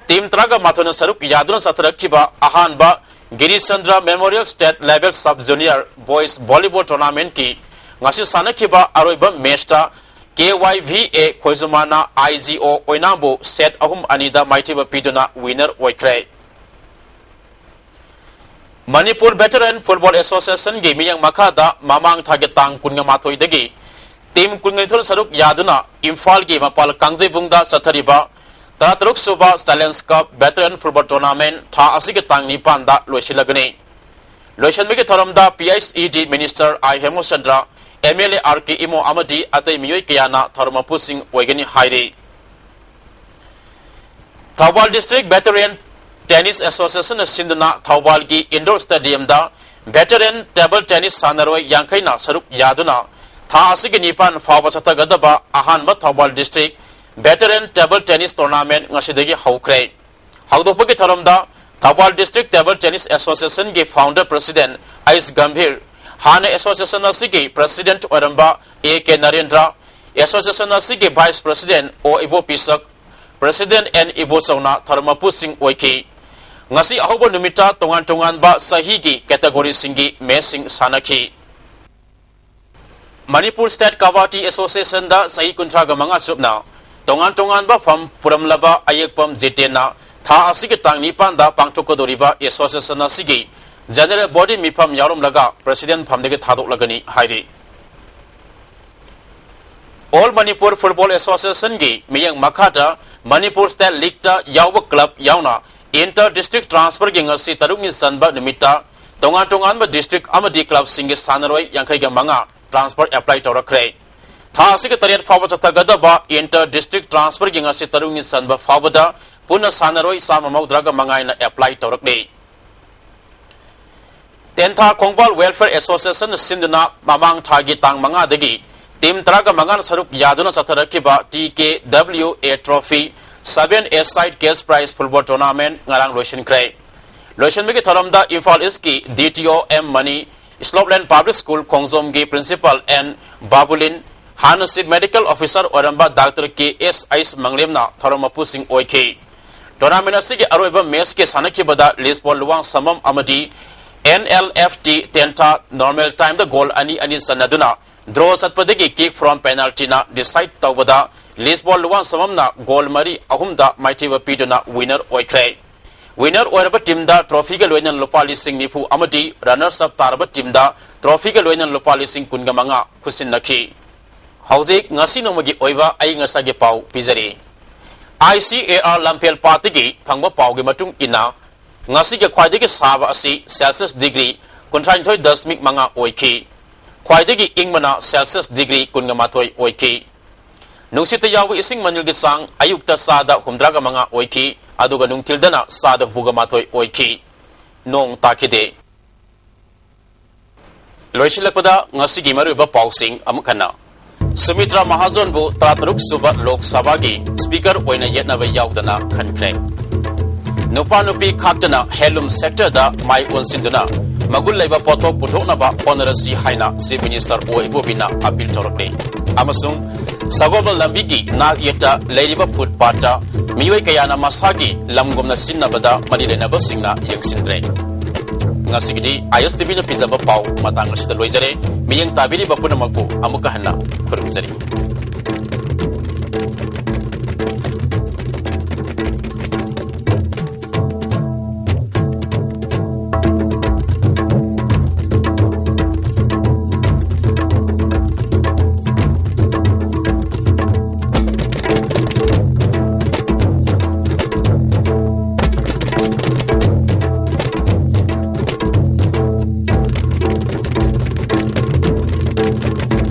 team ꯇꯔꯥꯒ ꯃꯥꯊꯣꯏꯅ ꯁꯔꯨꯛ ꯌꯥꯗꯨꯅ ꯆꯠꯊꯔꯛꯈꯤꯕ ꯑꯍꯥꯟꯕ ꯒꯤꯔꯤꯆꯟꯗ꯭ꯔ Memorial State Level Sub Junior Boys Volleyball Tournamentꯀꯤ ꯉꯁꯤ ꯁꯥꯟꯅꯈꯤꯕ ꯑꯔꯣꯏꯕ matchꯇ K Y V A ꯈꯣꯏꯖꯨꯃꯥꯅ I G O ꯑꯣꯏꯅꯥꯝꯕꯨ set ꯑꯍꯨꯝ ꯑꯅꯤꯗ ꯃꯥꯏꯊꯤꯕ ꯄꯤꯗꯨꯅ winner ꯑꯣꯏꯈ꯭ꯔꯦ꯫ Manipur Veteran Football Associationꯒꯤ ꯃꯤꯠꯌꯦꯡ ꯃꯈꯥꯗ ꯃꯃꯥꯡ ꯊꯥꯒꯤ ꯇꯥꯡ ꯀꯨꯟꯒ ꯃꯥꯊꯣꯏꯗꯒꯤ team ꯀꯨꯟꯒ ꯅꯤꯊꯣꯏ ꯁꯔꯨꯛ ꯌꯥꯗꯨꯅ ꯏꯝꯐꯥꯜꯒꯤ ꯃꯄꯥꯜ ꯀꯥꯡꯖꯩꯕꯨꯡꯗ ꯆꯠꯊꯔꯤꯕ ꯇꯔꯥꯇꯔꯨꯛ ꯁꯨꯕ Challenge Cup Veteran Football Tournament ꯊꯥ ꯑꯁꯤꯒꯤ ꯇꯥꯡ ꯅꯤꯄꯥꯟꯗ ꯂꯣꯏꯁꯤꯜꯂꯒꯅꯤ꯫ ꯂꯣꯏꯁꯤꯟꯕꯒꯤ ꯊꯧꯔꯝꯗ P H E D Minister I ꯍꯦꯃꯆꯟꯗ꯭ꯔ, M L A R K Imo ꯑꯃꯗꯤ ꯑꯇꯩ ꯃꯤꯑꯣꯏ ꯀꯌꯥꯅ ꯊꯧꯔꯝ ꯃꯄꯨꯁꯤꯡ ꯑꯣꯏꯒꯅꯤ ꯍꯥꯏꯔꯤ꯫ ꯊꯧꯕꯥꯜ District Veteran Tennis Associationꯅ ꯁꯤꯟꯗꯨꯅ ꯊꯧꯕꯥꯜꯒꯤ Indoor Stadiumꯗ Veteran Table Tennis ꯁꯥꯟꯅꯔꯣꯏ ꯌꯥꯡꯈꯩꯅ ꯁꯔꯨꯛ ꯌꯥꯗꯨꯅ ꯊꯥ ꯑꯁꯤꯒꯤ ꯅꯤꯄꯥꯟ ꯐꯥꯎꯕ ꯆꯠꯊꯒꯗꯕ ꯑꯍꯥꯟꯕ Thoubal District Veteran Table Tennis Tournament ꯉꯁꯤꯗꯒꯤ ꯍꯧꯈ꯭ꯔꯦ꯫ ꯍꯧꯗꯣꯛꯄꯒꯤ ꯊꯧꯔꯝꯗ Thoubal District Table Tennis Associationꯒꯤ Founder President H Gambhir, ꯍꯥꯟꯅ association ꯑꯁꯤꯒꯤ President ꯑꯣꯏꯔꯝꯕ A K ꯅꯔꯦꯟꯗ꯭ꯔ, association ꯑꯁꯤꯒꯤ Vice President O ꯏꯕꯣꯄꯤꯁꯛ, President N ꯏꯕꯣꯆꯧꯅ ꯊꯧꯔꯝ ꯃꯄꯨꯁꯤꯡ ꯑꯣꯏꯈꯤ꯫ ꯉꯁꯤ ꯑꯍꯧꯕ ꯅꯨꯃꯤꯠꯇ ꯇꯣꯉꯥꯟ ꯇꯣꯉꯥꯟꯕ ꯆꯍꯤꯒꯤ categoryꯁꯤꯡꯒꯤ matchꯁꯤꯡ ꯁꯥꯟꯅꯈꯤ꯫ Manipur State Kabaddi Associationꯗ ꯆꯍꯤ ꯀꯨꯟꯊ꯭ꯔꯥꯒ ꯃꯉꯥ ꯆꯨꯞꯅ ꯇꯣꯉꯥꯟ ꯇꯣꯉꯥꯟꯕ ꯐꯝ ꯄꯨꯔꯝꯂꯕ ꯑꯌꯦꯛꯄꯝ ꯖꯤꯇꯦꯟꯅ ꯊꯥ ꯑꯁꯤꯒꯤ ꯇꯥꯡ ꯅꯤꯄꯥꯟꯗ ꯄꯥꯡꯊꯣꯛꯀꯗꯧꯔꯤꯕ association ꯑꯁꯤꯒꯤ general body ꯃꯤꯐꯝ ꯌꯥꯎꯔꯝꯂꯒ president ꯐꯝꯗꯒꯤ ꯊꯥꯗꯣꯛꯂꯒꯅꯤ ꯍꯥꯏꯔꯤ꯫ All Manipur Football Associationꯒꯤ ꯃꯤꯠꯌꯦꯡ ꯃꯈꯥꯗ Manipur State Leagueꯇ ꯌꯥꯎꯕ club ꯌꯥꯎꯅ inter district transferꯒꯤ ꯉꯁꯤ ꯇꯔꯨꯛꯅꯤ ꯆꯟꯕ ꯅꯨꯃꯤꯠꯇ ꯇꯣꯉꯥꯟ ꯇꯣꯉꯥꯟꯕ district ꯑꯃꯗꯤ clubꯁꯤꯡꯒꯤ ꯁꯥꯟꯅꯔꯣꯏ ꯌꯥꯡꯈꯩꯒ ꯃꯉꯥ transfer apply ꯇꯧꯔꯛꯈ꯭ꯔꯦ꯫ ꯊꯥ ꯑꯁꯤꯒꯤ ꯇꯔꯦꯠ ꯐꯥꯎꯕ ꯆꯠꯊꯒꯗꯕ inter district transferꯒꯤ ꯉꯁꯤ ꯇꯔꯨꯛꯅꯤ ꯆꯟꯕ ꯐꯥꯎꯕꯗ ꯄꯨꯟꯅ ꯁꯥꯟꯅꯔꯣꯏ ꯆꯥꯝꯃ ꯃꯧꯗ꯭ꯔꯥꯒ ꯃꯉꯥ ꯍꯦꯟꯅ apply ꯇꯧꯔꯛꯂꯤ꯫ ꯇꯦꯟꯊꯥ ꯈꯣꯡꯕꯥꯜ Welfare Associationꯅ ꯁꯤꯟꯗꯨꯅ ꯃꯃꯥꯡ ꯊꯥꯒꯤ ꯇꯥꯡ ꯃꯉꯥꯗꯒꯤ team ꯇꯔꯥꯒ ꯃꯉꯥꯅ ꯁꯔꯨꯛ ꯌꯥꯗꯨꯅ ꯆꯠꯊꯔꯛꯈꯤꯕ T K W A Trophy seven A side cash prize football tournament ꯉꯔꯥꯡ ꯂꯣꯏꯁꯤꯟꯈ꯭ꯔꯦ꯫ ꯂꯣꯏꯁꯤꯟꯕꯒꯤ ꯊꯧꯔꯝꯗ ꯏꯝꯐꯥꯜ ꯏꯁꯀꯤ D T O M ꯃꯅꯤ, Slopeland Public School ꯈꯣꯡꯖꯣꯝꯒꯤ Principal N ꯕꯥꯕꯨꯂꯤꯟ, ꯍꯥꯟꯅ Chief Medical Officer ꯑꯣꯏꯔꯝꯕ Doctor K S ꯑꯩꯁ ꯃꯪꯂꯦꯝꯅ ꯊꯧꯔꯝ ꯃꯄꯨꯁꯤꯡ ꯑꯣꯏꯈꯤ꯫ Tournament ꯑꯁꯤꯒꯤ ꯑꯔꯣꯏꯕ matchꯀꯤ ꯁꯥꯟꯅꯈꯤꯕꯗ ꯂꯤꯁꯕꯣꯟ ꯂꯨꯋꯥꯡꯁꯝꯕꯝ ꯑꯃꯗꯤ N L F T ꯇꯦꯟꯊꯥ normal timeꯗ goal ꯑꯅꯤ ꯑꯅꯤ ꯆꯟꯅꯗꯨꯅ draw ꯆꯠꯄꯗꯒꯤ kick from penaltyꯅ decide ꯇꯧꯕꯗ ꯂꯤꯁꯕꯣꯟ ꯂꯨꯋꯥꯡꯁꯝꯕꯝꯅ goal ꯃꯔꯤ ꯑꯍꯨꯝꯗ ꯃꯥꯏꯊꯤꯕ ꯄꯤꯗꯨꯅ winner ꯑꯣꯏꯈ꯭ꯔꯦ꯫ Winner ꯑꯣꯏꯔꯕ teamꯗ trophyꯒ ꯂꯣꯏꯅꯅ ꯂꯨꯄꯥ ꯂꯤꯁꯤꯡ ꯅꯤꯐꯨ ꯑꯃꯗꯤ runners up ꯇꯥꯔꯕ teamꯗ trophyꯒ ꯂꯣꯏꯅꯅ ꯂꯨꯄꯥ ꯂꯤꯁꯤꯡ ꯀꯨꯟꯒ ꯃꯉꯥ ꯈꯨꯠꯁꯤꯟꯅꯈꯤ꯫ ꯍꯧꯖꯤꯛ ꯉꯁꯤ ꯅꯣꯡꯃꯒꯤ ꯑꯣꯏꯕ ꯑꯏꯪ ꯑꯁꯥꯒꯤ ꯄꯥꯎ ꯄꯤꯖꯔꯤ꯫ I C A R ꯂꯝꯐꯦꯜ ꯄꯥꯠꯇꯒꯤ ꯐꯪꯕ ꯄꯥꯎꯒꯤ ꯃꯇꯨꯡ ꯏꯟꯅ, ꯉꯁꯤꯒꯤ ꯈ꯭ꯋꯥꯏꯗꯒꯤ ꯁꯥꯕ ꯑꯁꯤ Celsius degree ꯀꯨꯟꯊ꯭ꯔꯥꯅꯤꯊꯣꯏ ꯗꯁꯃꯤꯛ ꯃꯉꯥ ꯑꯣꯏꯈꯤ꯫ ꯈ꯭ꯋꯥꯏꯗꯒꯤ ꯏꯪꯕꯅ Celsius degree ꯀꯨꯟꯒ ꯃꯥꯊꯣꯏ ꯑꯣꯏꯈꯤ꯫ ꯅꯨꯡꯁꯤꯠꯇ ꯌꯥꯎꯕ ꯏꯁꯤꯡ ꯃꯅꯤꯜꯒꯤ ꯆꯥꯡ ꯑꯌꯨꯛꯇ ꯆꯥꯗ ꯍꯨꯝꯗ꯭ꯔꯥꯒ ꯃꯉꯥ ꯑꯣꯏꯈꯤ, ꯑꯗꯨꯒ ꯅꯨꯡꯊꯤꯜꯗꯅ ꯆꯥꯗ ꯍꯨꯝꯐꯨꯒ ꯃꯥꯊꯣꯏ ꯑꯣꯏꯈꯤ꯫ ꯅꯣꯡ ꯇꯥꯈꯤꯗꯦ꯫ ꯂꯣꯏꯁꯤꯜꯂꯛꯄꯗ ꯉꯁꯤꯒꯤ ꯃꯔꯨꯑꯣꯏꯕ ꯄꯥꯎꯁꯤꯡ ꯑꯃꯨꯛ ꯍꯟꯅ꯫ ꯁꯨꯃꯤꯇ꯭ꯔꯥ ꯃꯍꯥꯖꯣꯟꯕꯨ ꯇꯔꯥꯇꯔꯨꯛ ꯁꯨꯕ ꯂꯣꯛ ꯁꯚꯥꯒꯤ speaker ꯑꯣꯏꯅ ꯌꯦꯠꯅꯕ ꯌꯥꯎꯗꯅ ꯈꯟꯈ꯭ꯔꯦ꯫ ꯅꯨꯄꯥ ꯅꯨꯄꯤ ꯈꯥꯛꯇꯅ handloom sectorꯗ ꯃꯥꯏ ꯑꯣꯟꯁꯤꯟꯗꯨꯅ ꯃꯒꯨꯟ ꯂꯩꯕ ꯄꯣꯠꯊꯣꯛ ꯄꯨꯊꯣꯛꯅꯕ ꯍꯣꯠꯅꯔꯁꯤ ꯍꯥꯏꯅ Chief Minister ꯑꯣ ꯏꯕꯣꯕꯤꯅ appeal ꯇꯧꯔꯛꯂꯤ꯫ ꯑꯃꯁꯨꯡ ꯁꯒꯣꯜꯕꯜ ꯂꯝꯕꯤꯒꯤ ꯅꯥꯛ ꯌꯦꯠꯇ ꯂꯩꯔꯤꯕ footpathꯇ ꯃꯤꯑꯣꯏ ꯀꯌꯥꯅ ꯃꯁꯥꯒꯤ ꯂꯝꯒꯨꯝꯅ ꯁꯤꯖꯤꯟꯅꯕꯗ ꯃꯔꯤ ꯂꯩꯅꯕꯁꯤꯡꯅ ꯌꯦꯡꯁꯤꯟꯗ꯭ꯔꯦ꯫ ꯉꯁꯤꯒꯤꯗꯤ I S T Vꯅ ꯄꯤꯖꯕ ꯄꯥꯎ ꯃꯇꯥꯡ ꯑꯁꯤꯗ ꯂꯣꯏꯖꯔꯦ꯫ ꯃꯤꯠꯌꯦꯡ ꯇꯥꯕꯤꯔꯤꯕ ꯄꯨꯝꯅꯃꯛꯄꯨ ꯑꯃꯨꯛꯀ ꯍꯟꯅ ꯈꯨꯔꯨꯝꯖꯔꯤ꯫